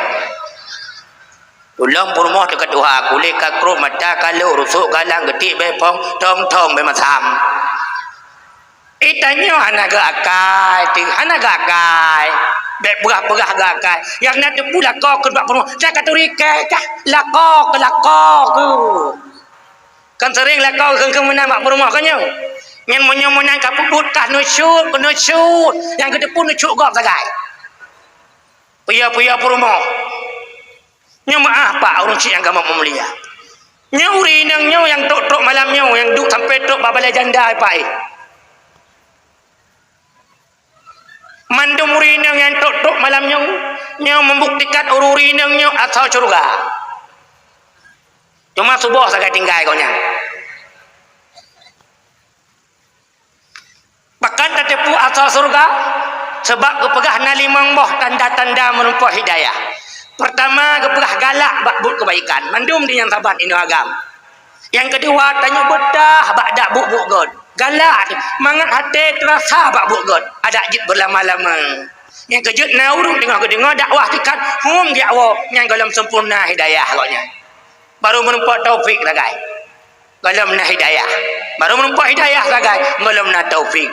Ulôn peurumoh teuka tuha, kulét ka krôp, mata ka lhok, rusok galang, geutiek bèe phong, thong-thong bèe masam. Itanyoe hana geuakai, teuh hana geuakai. Bèk peugah-peugah geuakai. Nyang na teupeue lakoe keu bak peurumoh, ka turi kèe kah, lakoe keu, lakoe keu. Kan sering lakoe keu, keu meunan bak peurumoh keu nyoe. Nyan meunyoe meunan ka peubuet kah nusyut, keu nusyut. Nyang geuteupeue nusyut gob sagai. Peue-peue peurumoh. Nyoe meu'ah pak ureueng chik nyang gampông meumulia. Nyoe ureueng inong nyoe nyang trok-trok malam nyoe, nyang duek sampoe trok bak balèe janda, pak, eh. Mandum ureueng inong nyang trok-trok malam nyoe, nyoe meubuktikan ureueng inong nyoe asoe syeuruga. Cuma suboh sagai tinggai gobnyan. Pakon tateupeue asoe syeuruga? Sabab geupeugah na limong boh tanda-tanda meureumpok hidayah. Peurtama, geupeugah galak bak buet keubaikan, mandum di nyang saban inong agam. Nyang keudua, tanyoe beutah bak dak buet-buet göt. Galak, mangat até teurasa bak buet göt, adak jeuet beulama-lama. Nyang keujeuet na ureueng teungoh geudeungoe dakwah teukan, hum geujak woe, nyan gohlom sempurna hidayah gobnyan. Baru meureumpok taufik sagai. Gohlom na hidayah. Baru meureumpok hidayah sagai, gohlom na taufik.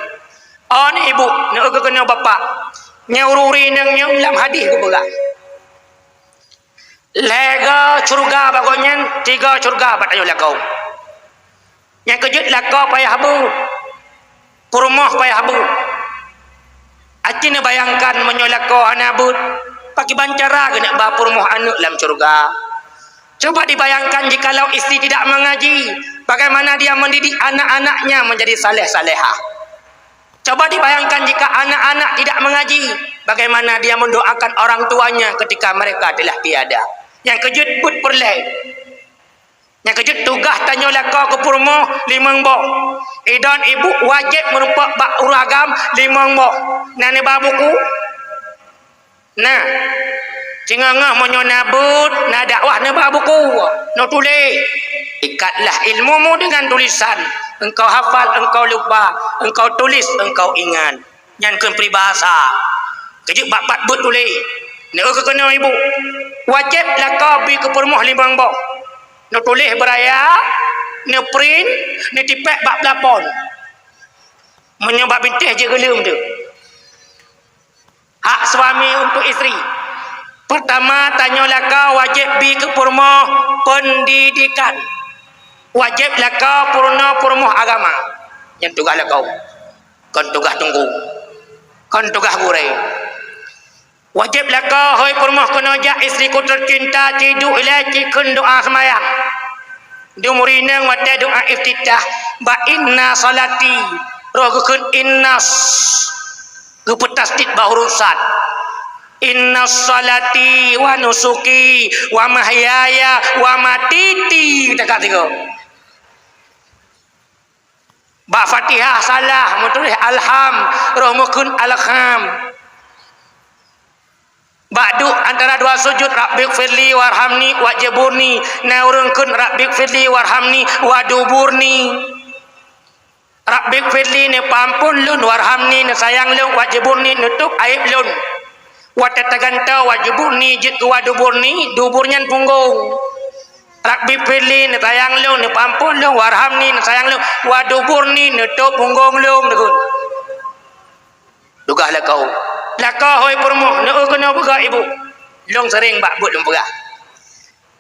Oh, ni ibu, neueu keu keunoe bapak. Nyoe ureueng inong nyoe lam hadih geupeugah. Lhèe goe syeuruga bak gobnyan, tiga syeuruga bak tanyoe lakoe. Nyang keujeuet lakoe payah beuet, peurumoh payah beuet. Aci neubayangkan meunyoe lakoe hana beuet, pakiban cara geuneuk ba peurumoh aneuk lam syeuruga? Coba dibayangkan jikalau istri tidak mengaji, bagaimana dia mendidik anak-anaknya menjadi saleh-salehah? Coba dibayangkan jika anak-anak tidak mengaji, bagaimana dia mendoakan orang tuanya ketika mereka telah tiada. Nyang keujeuet buet peureulèe. Nyang keujeuet tugaih tanyoe lakoe keu peurumoh limong boh. Idon ibu wajéb meurumpok bak ureueng agam limong boh. Na neuba buku? Na. Singoh-ngoh meunyoe na beuet, na dakwah, neuba buku, neutuléh. Ikatlah ilmumu dengan tulisan. Engkau hafal, engkau lupa, engkau tulis, engkau ingat. Nyan kheun peribahasa. Keujeuet bak pat beuet tuléh. Neu keuh keunoe ibu. Wajéb lakoe bi keu peurumoh limong boh. Neutuléh beuraya, neuprint, neutipék bak plafon. Meunyoe bak bintéh jeuet geuleuem teuh. Hak suami untuk isteri. Pertama, tanyoe lakoe wajéb bi keu peurumoh pendidikan. Wajéb lakoe peurunoe peurumoh agama. Nyan tugaih lakoe. Kon tugaih teungku. Kon tugaih gurée. Wajéb lakoe, hôi peurumoh, keunoe jak istriku tercinta, ci duek ilée, ci kheun doa seumayang. Di murineueng watée doa iftitah, bak inna salati, roh geukheun innas, geupeutasydid bak huruf sad. Inna salati wa nusuki wa mahyaya wa matiti, dekat sigoe. Bak Fatihah salah, meutuléh alham, roh meukheun alham. Bak duek antara dua sujud, Rabbighfirli warhamni wajburni, na ureuëng kheun Rabbighfirli warhamni waduburni. Rabbighfirli, neupeuampôn lôn, warhamni, neusayang lôn, wajburni, neutôb aéb lôn. Watée tagantoe wajburni jeuet keu waduburni, dubur nyan punggong. Rabbighfirli, neusayang lôn, neupeuampôn lôn, warhamni, neusayang lôn, waduburni, neutôb punggong lôn, neukheun. Tugaih lakoe. Lakoe, hôi peurumoh, neu keunoe peugah ibu. Lôn seuréng bak buet lôn peugah.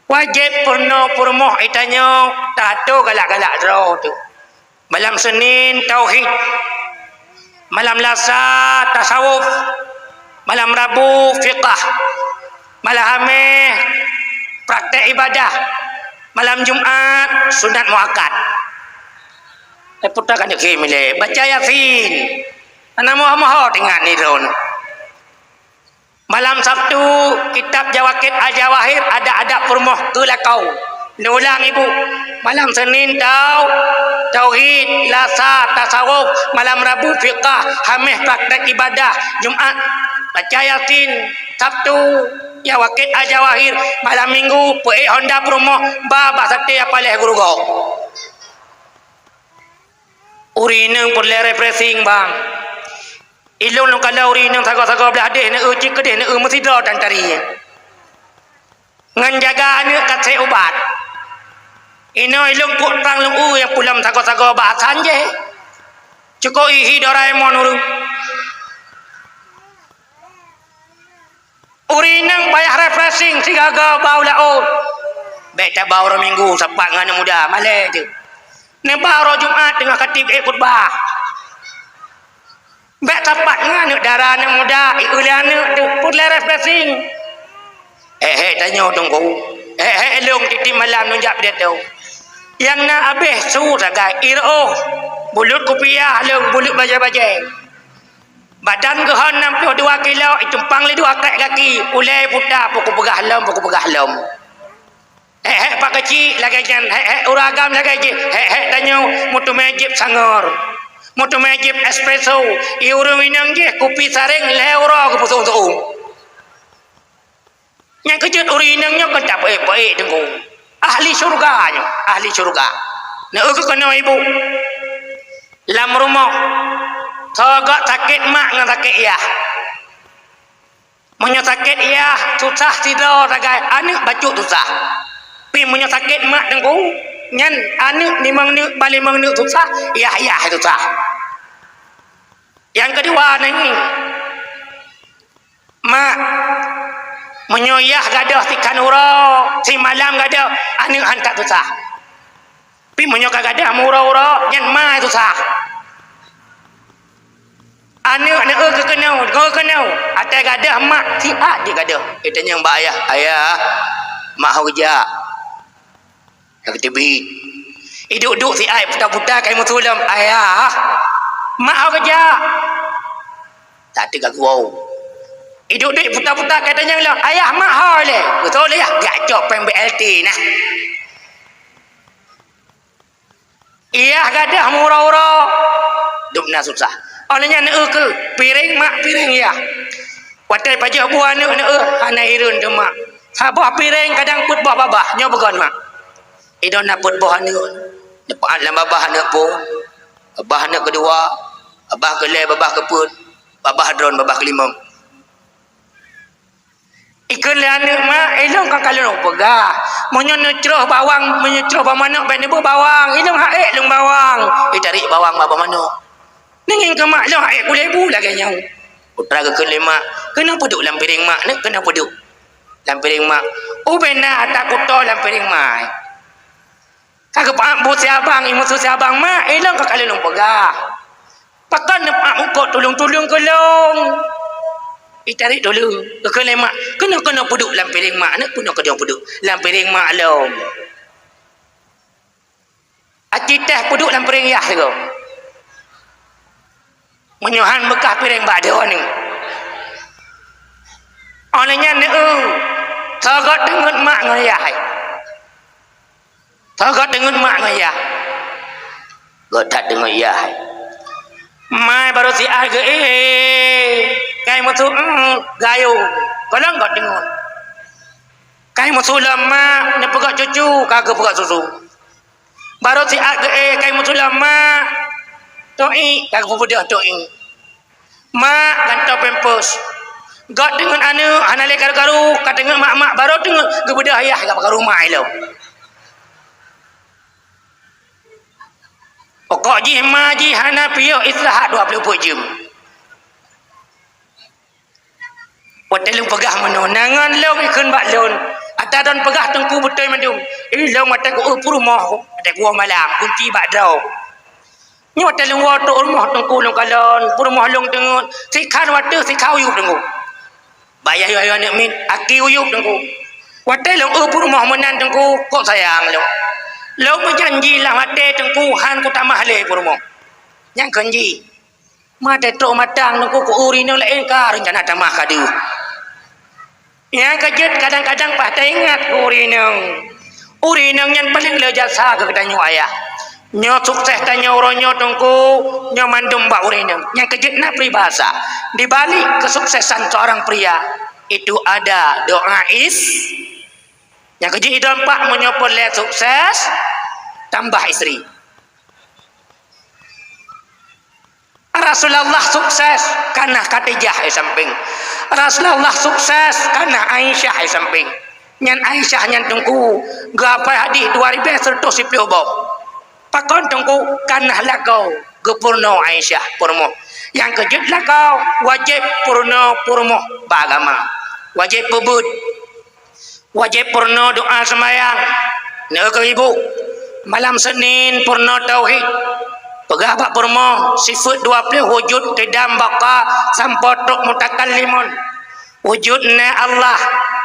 Wajéb peurunoe peurumoh geutanyoe tato galak-galak droe teuh. Malam Senin tauhid, malam Lasa tasawuf, malam Rabu fiqah, malam Hameh praktek ibadah, malam Jumat sunat muakkad. Eh, putar kan deuh milée baca Yasin. Hana moho-moho teuingat nidon. Malam Sabtu, kitab Jawakit Al-Jawahir, adab-adab peurumoh keu lakoe. Neulang ibu, malam Senin tau, tauhid, Lasa tasawuf, malam Rabu fiqah, Hameh praktek ibadah, Jumat baca Yasin, Sabtu Jawakit Al-Jawahir, malam Minggu peuék honda peurumoh, ba bak saté apaleh geurugoe. Ureuëng inong peureulée refreshing, bang. Ilôn lôn kalon ureuëng inong sagoe-sagoe blah deh neu cit keudeh neu meusidroe tan tari. Ngon jaga aneuëk ka sép ubat. Inoe ilôn puk trang lôn u nyang pulam sagoe-sagoe bahasan jih. Cukôp ihi Doraemon ureuëng. Ureuëng inong payah refreshing sigaga bau laôt. Bék tabau uroe Minggu sapat ngon aneuëk muda, malée teuh. Neuba uroe Jumat teungoh khatib ék khutbah. Bék sapat ngon aneuëk dara, aneuëk muda, ié lé aneuëk teuh, peureulée refreshing. Hék-hék tanyoe teungku. Hék-hék lôn tieb-tieb malam lôn jak pidato. Nyang na abéh su sagai, ié reuôh. Buleut kupiah lôn, buleut bajée-bajée. Badan geuhon nam ploh dua kilo, itumpang lé dua krek gaki, ulée puta, peukupeugah lom, peukupeugah lom. Hék-hék pak keuchik lagée nyan, hék-hék ureuëng agam lagée jih, hék-hék tanyoe meuteumé jieb sangor, meuteumé jieb espresso, ié ureuëng inong jih kupi saréng lhée uroe geupeuseuueng-seuueng. Nyang keujeuet ureuëng inong nyoe kon tapeuék-peuék teungku. Ahli syurga nyoe, ahli syurga. Neu keuh keunoe ibu. Lam rumoh, soe gét sakét mak ngon sakét yah. Meunyoe sakét yah, susah sidroe sagai, aneuëk bacut susah. Pi meunyoe sakét mak teungku, nyan aneuëk limong neuk, ba limong neuk susah, yah-yah susah. Nyang keudua nyan, mak, meunyoe yah gadôh sikan uroe, simalam gadôh, aneuëk han that susah. Pi meunyoe ka gadôh meuuroe-uroe, nyan ma susah. Aneuëk neu keuh keunoe, neu keuh keunoe, até gadôh mak siat jih gadôh. Itanyong bak ayah, "Ayah, mak ho geujak?" Ka geuteubiet. Iduek-duek siat puta-puta kai meusulom, "Ayah." Mak ho geujak. Tak teuka gurau. Iduek-duek puta-puta ka tanyong lom, "Ayah, mak ho lé?" Beutôi lé yah, geujak cok péng B L T nah. Iyah gadôh meuro-uro, dum na susah. Óh lheueh nyan neueu keu piréng mak, piréng yah. Watée pajoh bu aneuk neueu, hana hireuen teuma. Saboh piréng kadang peuet boh babah, nyoe beugon mak. Idong na peuet boh aneuk, neupeuet lam babah aneuk phôn, babah aneuk keudua, babah keulhèe, babah keupeuet, babah droen, babah keulimong. Ikheun lé aneuk, "Mak, ilong ka kalon peugah. Meunyoe neucroh bawang, meunyoe neucroh bawang manok, bèk neubeuet bawang. Ilong han ék lôn bawang." Itarék bawang bak boh manok. Neungieng keu mak lôn han ék kulét bu lagèe nyoe. Putra geukheun lé mak, "Keunoe peuduek lam piréng mak, neuk keunoe peuduek lam piréng mak." Ubé na ata kuto lam piréng mak. Ka geupeuet bu siabang, imusu siabang, "Mak, ilong ka kalon lôn peugah. Pakon neupeuet mungkot tuleueng-tuleueng keu lôn?" Itarék tuleueng, geukheun lé mak, "Keunoe, keunoe peuduek lam piréng mak, neuk keunoe, keunoe peuduek lam piréng mak lôn." Aci teh peuduek lam piréng yah sigoe. Meunyoe han beukah piréng bak droeneuh. Óh lheueh nyan neueu, tho göt teungeut mak ngon yah. Tho göt teungeut mak ngon yah. Göt that teungeut yah. Mai barô siat geuéh, kai meusu, eum, gayông. Gohlom göt teungeut. Kai meusu lom mak, neupeugöt cucu, ka geupeugöt susu. Barô siat geuéh, kai meusu lom mak, toiek, ka geupeubeudoh toiek. Mak gantoe pampers. Göt teungeut aneuk, hana lé karu-karu, ka teungeut mak-mak, barô teungeut geubeudoh yah, ka bak karu mak ilong. Pokok jih ma jih hana piôh istirahat dua ploh peuet jeuem. Watèe lôn peugah meunoe, na ngon lôn ikheun bak lôn. Ata droen peugah teungku beutôi mandum. Ilong watèe ku eu peurumoh, watèe ku woe malam, kunci bak droe. Nyoe watèe lôn woe trok rumoh teungku lôn kalon, peurumoh lôn teungeut, sikhan watèe sikhan uyueb teungku. Bak yah yoh aneuk miet, aki uyueb teungku. Watèe lôn eu peurumoh meunan teungku, kok sayang lôn. Lôn meujanji lam até teungku, han kutamah lé peurumoh. Nyang kheun jih. Maté trok matang teungku keu ureueng inong laén ka reuncana tamah ka deuh. Nyang keujeuet kadang-kadang paih taingat keu ureueng inong. Ureueng inong nyan paleng le jasa keu geutanyoe ayah. Nyoe sukses tanyoe uroe nyoe teungku, nyoe mandum bak ureueng inong. Nyang keujeuet na peribahasa, di balik kesuksesan seorang pria, itu ada doa is-, nyang keujeuet idong pak meunyoe peureulèe sukses, tambah isteri. Rasulullah sukses, kana Khadijah di sampéng. Rasulullah sukses, kana Aisyah di sampéng. Nyan Aisyah nyan teungku, geuhafai hadih dua ribèe siratoh siplôh boh. Pakon teungku, kana lakoe geupeurunoe Aisyah peurumoh. Nyang keujeuet lakoe, wajéb peurunoe peurumoh bak agama. Wajéb peubeuet. Wajéb peurunoe doa seumayang. Neueu keu ibu. Malam Senin peurunoe tauhid. Peugah bak peurumoh, sifeuet dua ploh wujud, qidam, baqa, sampoe trok mutakallimun. Wujud na Allah,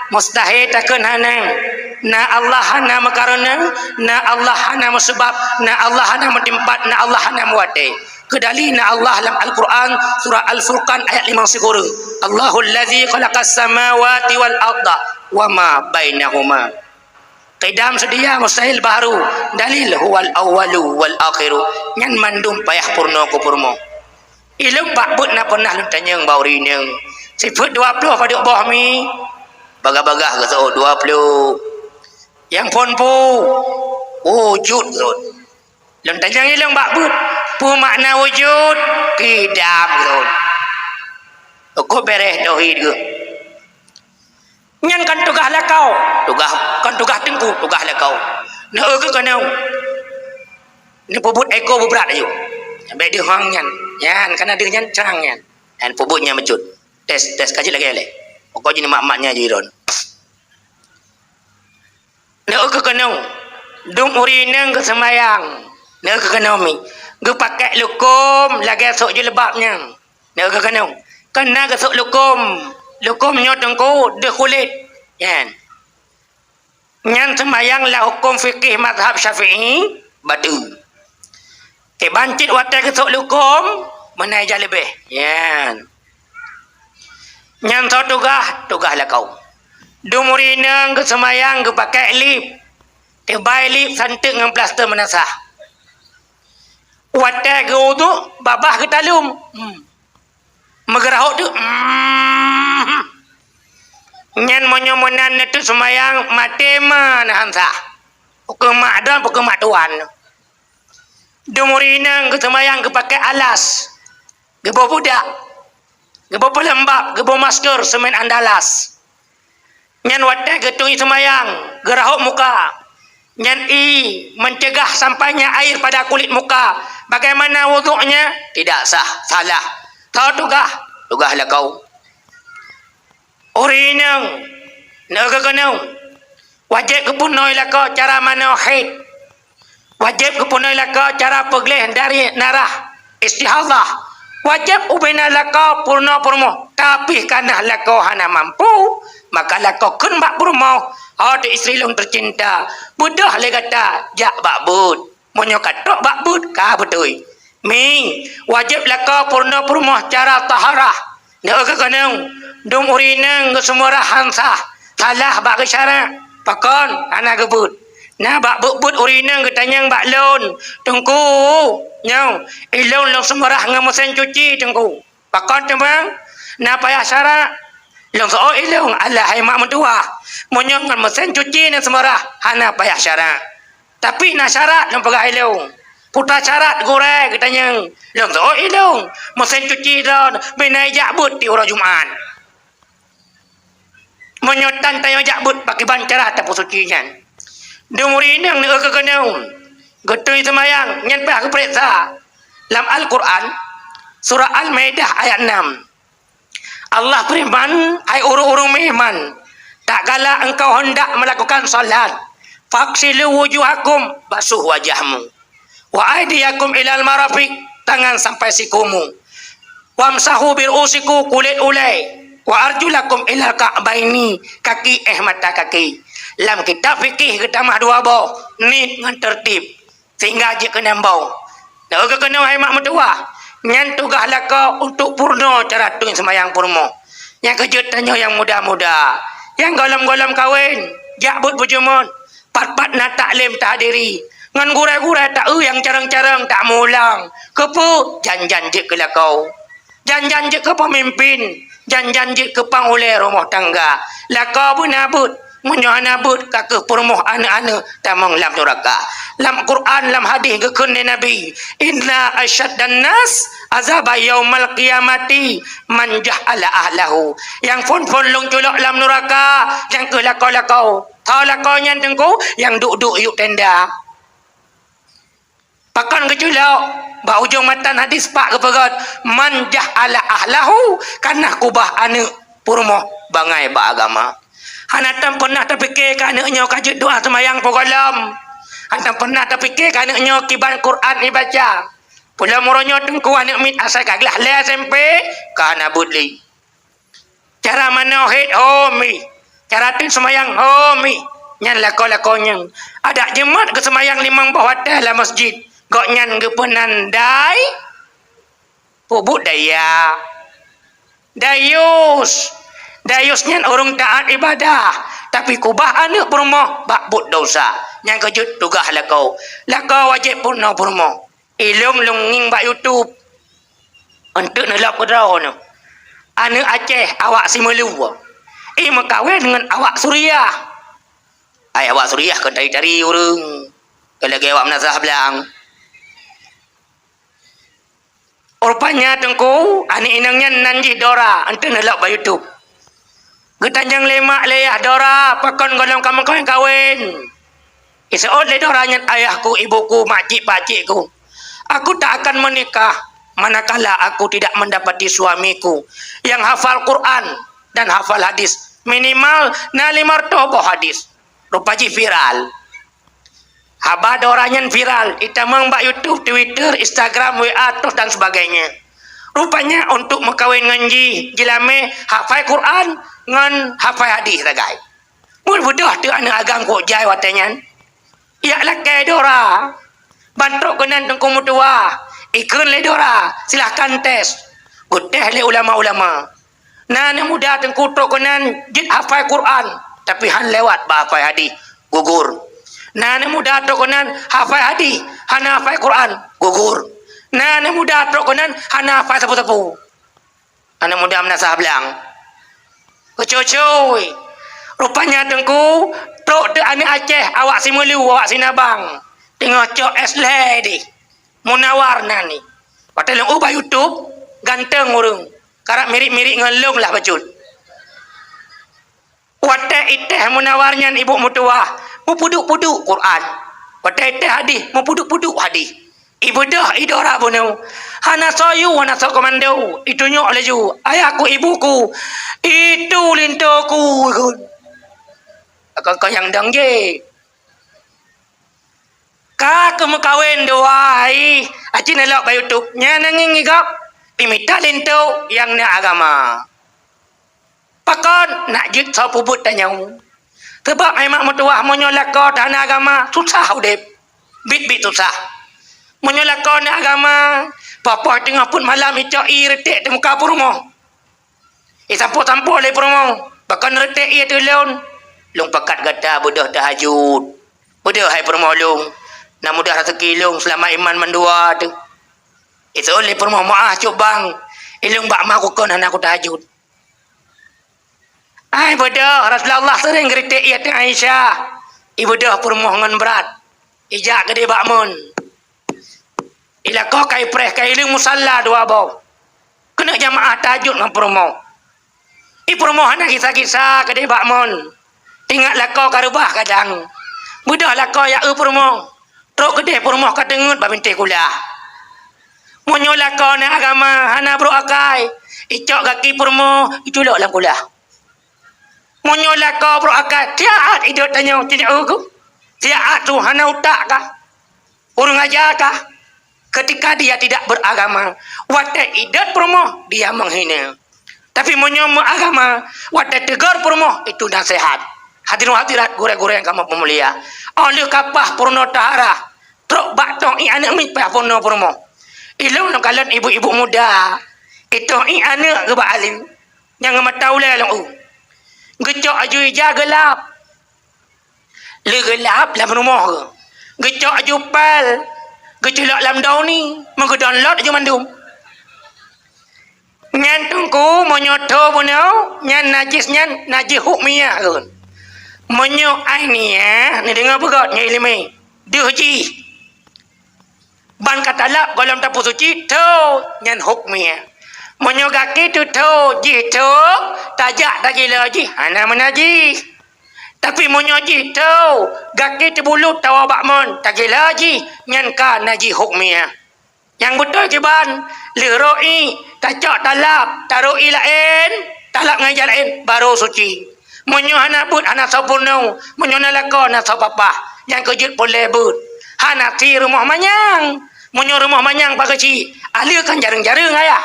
mustahé takheun hana. Na Allah hana meukareuna, na Allah hana meusabab, na Allah hana meuteumpat, na Allah hana meuwatèe. Keudali na Allah lam Al-Quran, surah Al-Furqan ayat limong sikureueng. "Allahul ladzi khalaqas samawati wal arda wa ma bainahuma." Qidam seudia, mustahil baharu. Dalil, "Huwal awwalu wal akhiru." Nyan mandum payah peurunoe keu peurumoh. Ilong bak beuet na peunah lôn tanyong bak ureueng inong. Sifeuet dua ploh padub boh mi? Bagah-bagah geuseuôt dua ploh. Nyang phôn peue? Wujud geuseuôt. Lôn tanyong ilong bak beuet, peue makna wujud? Qidam geuseuôt. Ukoe bèrèh tauhid geuh. Nyan kon tugaih lakoe, tugaih, kon tugaih teungku, tugaih lakoe. Neueu keu keunoe. Neupeubuet eko beubrat ayue. Bèk deuh hong nyan. Nyan, kana deuh nyan, trang nyan. Nyan peubuet nyan bacut. Tes, tes ka jeuet lagèe lé. Pokok jih nyan mak-mak nyan jih ron. Neueu keu keunoe, dum ureueng inong geuseumayang. Neueu keu keunoe mi, geupakèk lukom lagèe sôk jilbab nyan. Neueu keu keunoe, kana geusôk lukom. Lukom nyoe teungku deuh kulét. Nyan. Nyan seumayang lam hukôm fikih mazhab Syafi'i, bateue. Kiban cit watèe geusôk lukom, Meunan ijak leubeh. Nyan. Nyan soe tugaih, tugaih lakoe. Dum ureueng inong geuseumayang geupakèe lip. Teubai lip santeuk ngon plaster meunasah. Watèe geuwudhu, babah geutalom. Hmm. Meugeurahot teuk. Hmm. Nyan meunyoe meunan neuteuk seumayang maté ma na han sah. Peu keuh mak droe, peu keuh mak tuan. Dum ureueng inong geuseumayang geupakèe alas, geuboh budak, geuboh peuleumbab, geuboh masker seumén andalas. Nyan watèe geutung ie seumayang, geurahot muka. Nyan ie mencegah sampainya air pada kulit muka. Bagaimana wuduknya? Tidak sah, salah. Soe tugaih? Tugaih lakoe. Ureueng inong, neukeukeuneuk, wajéb geupeurunoe lakoe cara manoe haid. Wajéb geupeurunoe lakoe cara peugleh dari darah istihadhah. Wajéb ubena lakoe peurunoe peurumoh, tapi kana lakoe hana mampu, maka lakoe kheun bak peurumoh, "Hai istri lôn teucinta, beudôh lé gata jak bak beuet." Meunyoe ka trok bak beuet, ka beutôi. Mi, wajéb lakoe peurunoe peurumoh cara taharah. Neukeukeuneuk, dum ureueng inong geuseumeurah han sah, salah bak geusyara', pakon hana geubeuet. Na bak beuet-beuet ureueng inong geutanyong bak lôn, "Teungku, nyoe, ilôn lôn seumeurah ngon meusén cuci, Teungku." Pakon teuma? Na payah syara'. Lôn seuôt ilôn, alah hai mak meutuwah. Meunyoe ngon meusén cuci na seumeurah, hana payah syara'. Tapi na syarat lôn peugah ilôn. Peue syarat gurèe geutanyong. Lôn seuôt ilôn, meusén cuci droen bina ijak beuet di uroe Jumat. Meunyoe tan tanyoe jak beuet, pakriban cara tapeusuci nyan? Dum ureueng inong neukeukeuneuk, geutung ie seumayang, nyan payah geupareksa. Lam Al-Quran, surah Al-Maidah ayat enam, Allah feureuman, "Hai ureueng-ureueng meuiman, tak kala engkau hendak melakukan salat, faghsilu wujuhakum, basuh wajahmu." "Wa aidiyakum ilal marafiq, tangan sampai sikumu. Wamsahu bi ru'usikum, kulét ulèe. Wa arjulakum ilal ka'baini, kaki éh mata kaki." Lam kitab fikih geutamah dua boh, niet ngon tertib, sehingga jeuet keu nambong. Neukeukeuneuk hai mak meutuwah, nyan tugaih lakoe untuk peurunoe cara tueng seumayang peurumoh. Nyang keujeuet tanyoe nyang muda-muda, nyang gohlom-gohlom kawen, jak beuet beujeumeun, pat-pat na taklém tahadiri, ngon gurèe-gurèe taeu nyang carông-carông tamulang. Keupeue? Jan-jan jeuet keu lakoe. Jan-jan jeuet keu peumimpén. Jan-jan jeuet keu pangulèe rumoh tangga. Lakoe beuna beuet, meunyoe hana beuet ka keuh peurumoh aneuk-aneuk tamong lam nuraka. Lam Quran, lam hadih geukheun lé Nabi, "Inna asyaddan nas azaba yaumal qiyamati man jahala ahlahu." Nyang phôn-phôn lôn culok lam nuraka, nyang keuh lakoe-lakoe. Tho lakoe nyan teungku, nyang duek-duek yup tenda. Pakon geuculok? Bak ujong matan hadih pat geupeugah, "Man jahala ahlahu," kana kubah aneuk peurumoh bangai bak agama. Hana tapeunah tapike keu aneuk nyoe ka jeuet doa seumayang poh gohlom. Hana tapeunah tapike keu aneuk nyoe kiban Quran ibaca. Pulo meuronyot teungku aneuk miet asai ka glah lé S M P, ka hana beuet lé. Cara manoe hét ho mi, cara tueng seumayang ho mi, nyan lakoe-lakoe nyan. Adak jeumat geuseumayang limong boh watèe lam masjid, gobnyan geupeunan dai-, peubuet daya. Dayus. Dayus nyan ureueng taat ibadah, tapi kubah aneuk peurumoh bak buet desya. Nyang keujeuet tugaih lakoe. Lakoe wajéb peurunoe peurumoh. Ilôn lôn ngieng bak YouTube. Eunteuk neulok keudroe nyoe. Aneuk Aceh awak Simeulue. Ie meukawen ngon awak Suriah. Ai awak Suriah kon tari-tari ureueng. Kon lagèe awak meunasah blang. Rupanya teungku, aneuk inong nyan nan jih Dora, eunteuk neulok bak YouTube. Geutanyong lé mak lé yah Dora, "Pakon gohlom kamoe kawen-kawen?" Iseuôt lé Dora nyan, "Ayahku, ibuku, makcik-pakcikku, aku tak akan menikah manakala aku tidak mendapati suamiku yang hafal Quran dan hafal hadis. Minimal na lima ratus boh hadis." Rupa jih viral. Haba Dora nyan viral, itamong bak YouTube, Twitter, Instagram, W A, terus dan sebagainya. Rupanya untuk meukawen ngon jih, jilamé hafai Quran ngon hafai hadis sagai. Mun beudôh teuk aneuk agam kok jai watèe nyan. Jak lakèe Dora. Ban trok keunan teungku meutuwah. Ikheun lé dara, silahkan tes. Geutés lé ulama-ulama. Na aneuk muda teungku trok keunan jeuet hafai Quran, tapi han lewat bak hafai hadih, gugur. Na aneuk muda trok keunan hafai hadih, hana hafai Quran, gugur. Na aneuk muda trok keunan hana hafai sapeue-sapeue. Aneuk muda meunasah blang. Cucui. Rupanya teungku, trok teuk aneuk Aceh awak Simeulue, awak Sinabang. Teungoh cok es lhèe deh. Munawar nan ni. Watèe lôn ubah YouTube, ganteng ureueng. Karap mirip-mirip ngon lôn lah bacut. Watèe itéh Munawar nyan ibu meutuwah, meupuduek-puduek Quran. Watèe itéh hadih, meupuduek-puduek hadih. Ibeudôh idara bunoe. Hana soe yue, hana soe komando. Itunyok laju, "Ayahku, ibuku. Itu lintoku," ikheun. Kon-kon nyang dong jih. Ka keuh meukawen dua, ih, aci neulok bak YouTube. Nyan angén igop, imita linto nyang na agama. Pakon nak jeuet soe peubuet tanyoe? Sabab hai mak meutuwah, meunyoe lakoe hana agama, susah udép. Biet-biet susah. Meunyoe lakoe na agama, papoh teungoh peuet malam icok ié reutek di muka peurumoh. Isampoe-sampoe lé peurumoh, "Pakon reutek ié ateueh lôn?" "Lôn pakat gata beudôh tahajud. Beudôh hai peurumoh lôn, na mudah raseuki lôn seulama iman mandua teuh." Iseuôt lé peurumoh, "Meu'ah cut bang, ilôn bak ma kukon hana kutahajud." "Ai beudôh, Rasulullah seuring geureutek ié ateueh Aisyah." Ibeudôh peurumoh ngon brat, ijak keudeh bak mon. Ilakoe ka ipreh, ka ileueng musalla dua boh. Keuneuk jamaah tahajud ngon peurumoh. Ih, peurumoh hana gisa-gisa keudeh bak mon. Ingat lakoe ka reubah kadang. Beudôh lakoe jak eu peurumoh. Trok keudeh peurumoh ka teungeut bak bintéh kulah. Meunyoe lakoe na agama, hana brok akai, icok gaki peurumoh, iculok lam kulah. Meunyoe lakoe brok akai, siat idot tanyoe, cit eu keuh. Siat tu hana utak kah? Ureueng aja kah? Ketika dia tidak beragama, watèe idot peurumoh, dia menghina. Tapi meunyoe meuagama, watèe teugor peurumoh, itu naseuhat. Hadirin hadirat, gurèe-gurèe nyang kamoe peumulia. Óh lheueh ka paih peurunoe tahara, trok bak toh ié aneuk miet payah peurunoe peurumoh. Ilôn lôn kalon ibu-ibu muda, itoh ié aneuk geuh bak alim, nyang mata ulèe lôn eu. Geucok aju ija geulap. Lé geulap lam rumoh geuh. Geucok aju pèl, geuculok lam dauni, meugeudong lôt aju mandum. Nyan teungku, meunyoe tho bunoe, nyan najis nyan, najis hukmiyah geuh. Meunyoe ainiah, neudeungoe beugöt nyoe ileumèe, deuh jih. Ban ka talap gohlom tapeusuci, tho, nyan hukmiyah. Meunyoe gaki teutho, jih tho, tajak tagila jih, hana meunajih. Tapi meunyoe jih tho, gaki teubulut tawoe bak mon, tagila jih, nyan ka najih hukmiyah. Nyang beutôi kiban, lheueh rhot ié, tacok talap, tarhot ié laén, talap ngon ija laén, barô suci. Meunyoe hana beuet, hana soe peurunoe, meunyoe na lakoe, na soe papah, nyan keuh jeuet peureulèe beuet. Hana sie rumoh manyang. Meunyoe rumoh manyang pakeuchik, aleuh kan jareueng-jareueng ayah.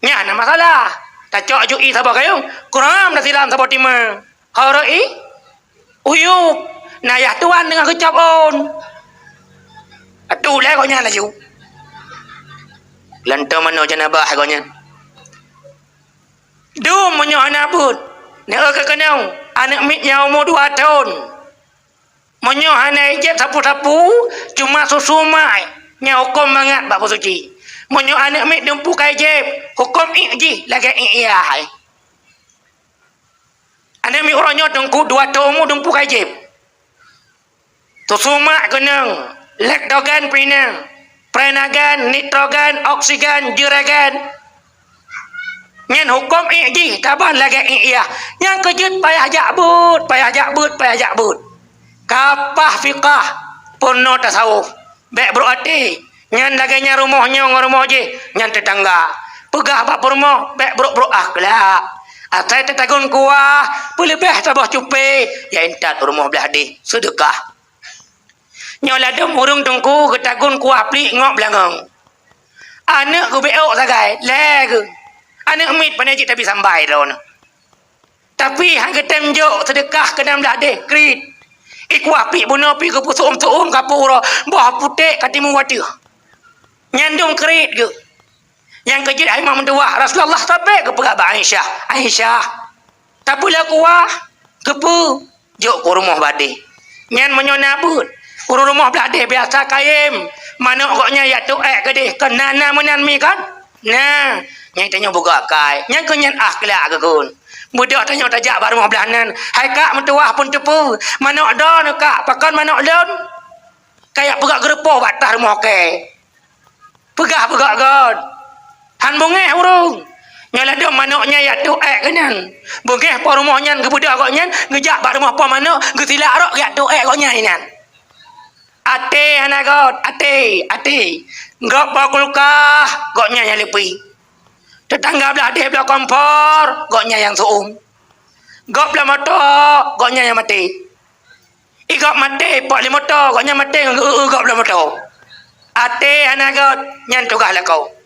Nyan hana masalah. Tacok aju ié saboh gayông, kuram tasiram saboh timang. Ho rhot ié, uyueb, na yah tuan teungoh geucop ôn. Atu lé gobnyan laju. Lantom manoe janabah gobnyan. Dum meunyoe hana beuet, neueu keu keunoe, aneuk miet nyang umu dua thon. Meunyoe hana ijép sapeue-sapeue, cuma susu mak, nyan hukôm mangat bak peusuci. Meunyoe aneuk miet dumpeue ka ijép, hukôm iék jih lagèe iék yah. Aneuk miet uroe nyoe teungku dua thon umu dumpeue ka ijép. Susu mak keunong, Leptogen pih na, Prenagen, Nitrogen, Oksigen, Jiregen. Nyan hukôm iék jih taban lagèe iék yah. Nyan keuh jeuet payah jak beuet, payah jak beuet, payah jak beuet. Ka paih fikah, peurunoe tasawuf. Bèk brok até. Nyan lagèe nyan rumoh nyoe ngon rumoh jih, nyan teutangga. Peugah bak peurumoh, bèk brok-brok akhlak. Asai teutagun kuah, peuleubèh saboh cupé, ya intat u rumoh blah deh, seudeukah. Nyoe ladôm ureueng teungku geutagun kuah pliek ngon beulangong. Aneuk geubeuôt sagai, lé geuh. Aneuk miet pane cit tabi sambai droeneuh. Tapi han geutem jok seudeukah keunan blah deh, kriet. Ikuah pih bunoe pih geupeusu'um-su'um kapue uroe, boh putéh ka timu ateueh. Nyan dum kriet geuh. Nyang keujeuet hai mak meutuwah, Rasulullah sabe geupeugah bak Aisyah, "Aisyah, tapeuleueh kuah, keupeue? Jok keu rumoh bladeh." Nyan meunyoe na beuet, ureuëng rumoh bladeh biasa kayém, manök gobnyan jak tuek keudeh, kon na, na meunan mi kon? Na, nyang tanyoe beuga kai, nyang keu nyan akhlak geukheun. Beudôh tanyoe tajak bak rumoh blah nan, "Hai kak meutuwah pun teupeue, manök droeneuh kak, pakon manök lôn?" Kajak peugah geureupoh bak tah rumoh kèe. Peugah-peugah gét. Han beungéh ureuëng. Nyoe ladôm manök nyan jak tuek keunan. Beungéh po rumoh nyan geubeudôh gobnyan, geujak bak rumoh po manök, geusilak rot jak tuek gobnyan inan. Até hana gét, até, até. Gob po kulkah, gobnyan nyang leupie. Teutangga blah deh bloe kompor, gobnyan nyang seu-uem. Gob bloe moto, gobnyan nyang maté. I gob maté, pok lé moto, gobnyan maté ngon geu-eu gob lam moto. Até hana gét, nyan tugaih lakoe.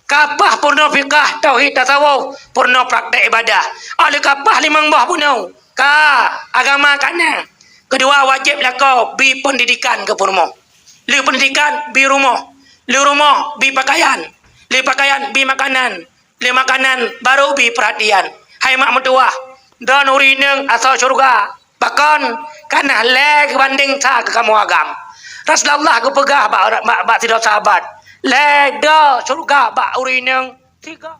Kapah peurunoe fikah, tauhid, tasawuf, peurunoe prakték ibadah. Óh lheueh kapah limong boh bunoe, ka agama ka na. Keudua wajéb lakoe bi peundidikan keu peurumoh. Lheueh peundidikan bi rumoh. Lheueh rumoh bi pakaian. Lheueh pakaian bi makanan. Lheueh makanan baru bi peurhatian. Hai mak meutuwah, droeneuh ureuëng inong asoe syeuruga. Pakon? Kareuna lhée geubandéng sa keu kamoe agam. Rasulullah geupeugah bak, bak, bak sidroe sahabat, "Lhée droe syeuruga bak ureuëng inong sigoe."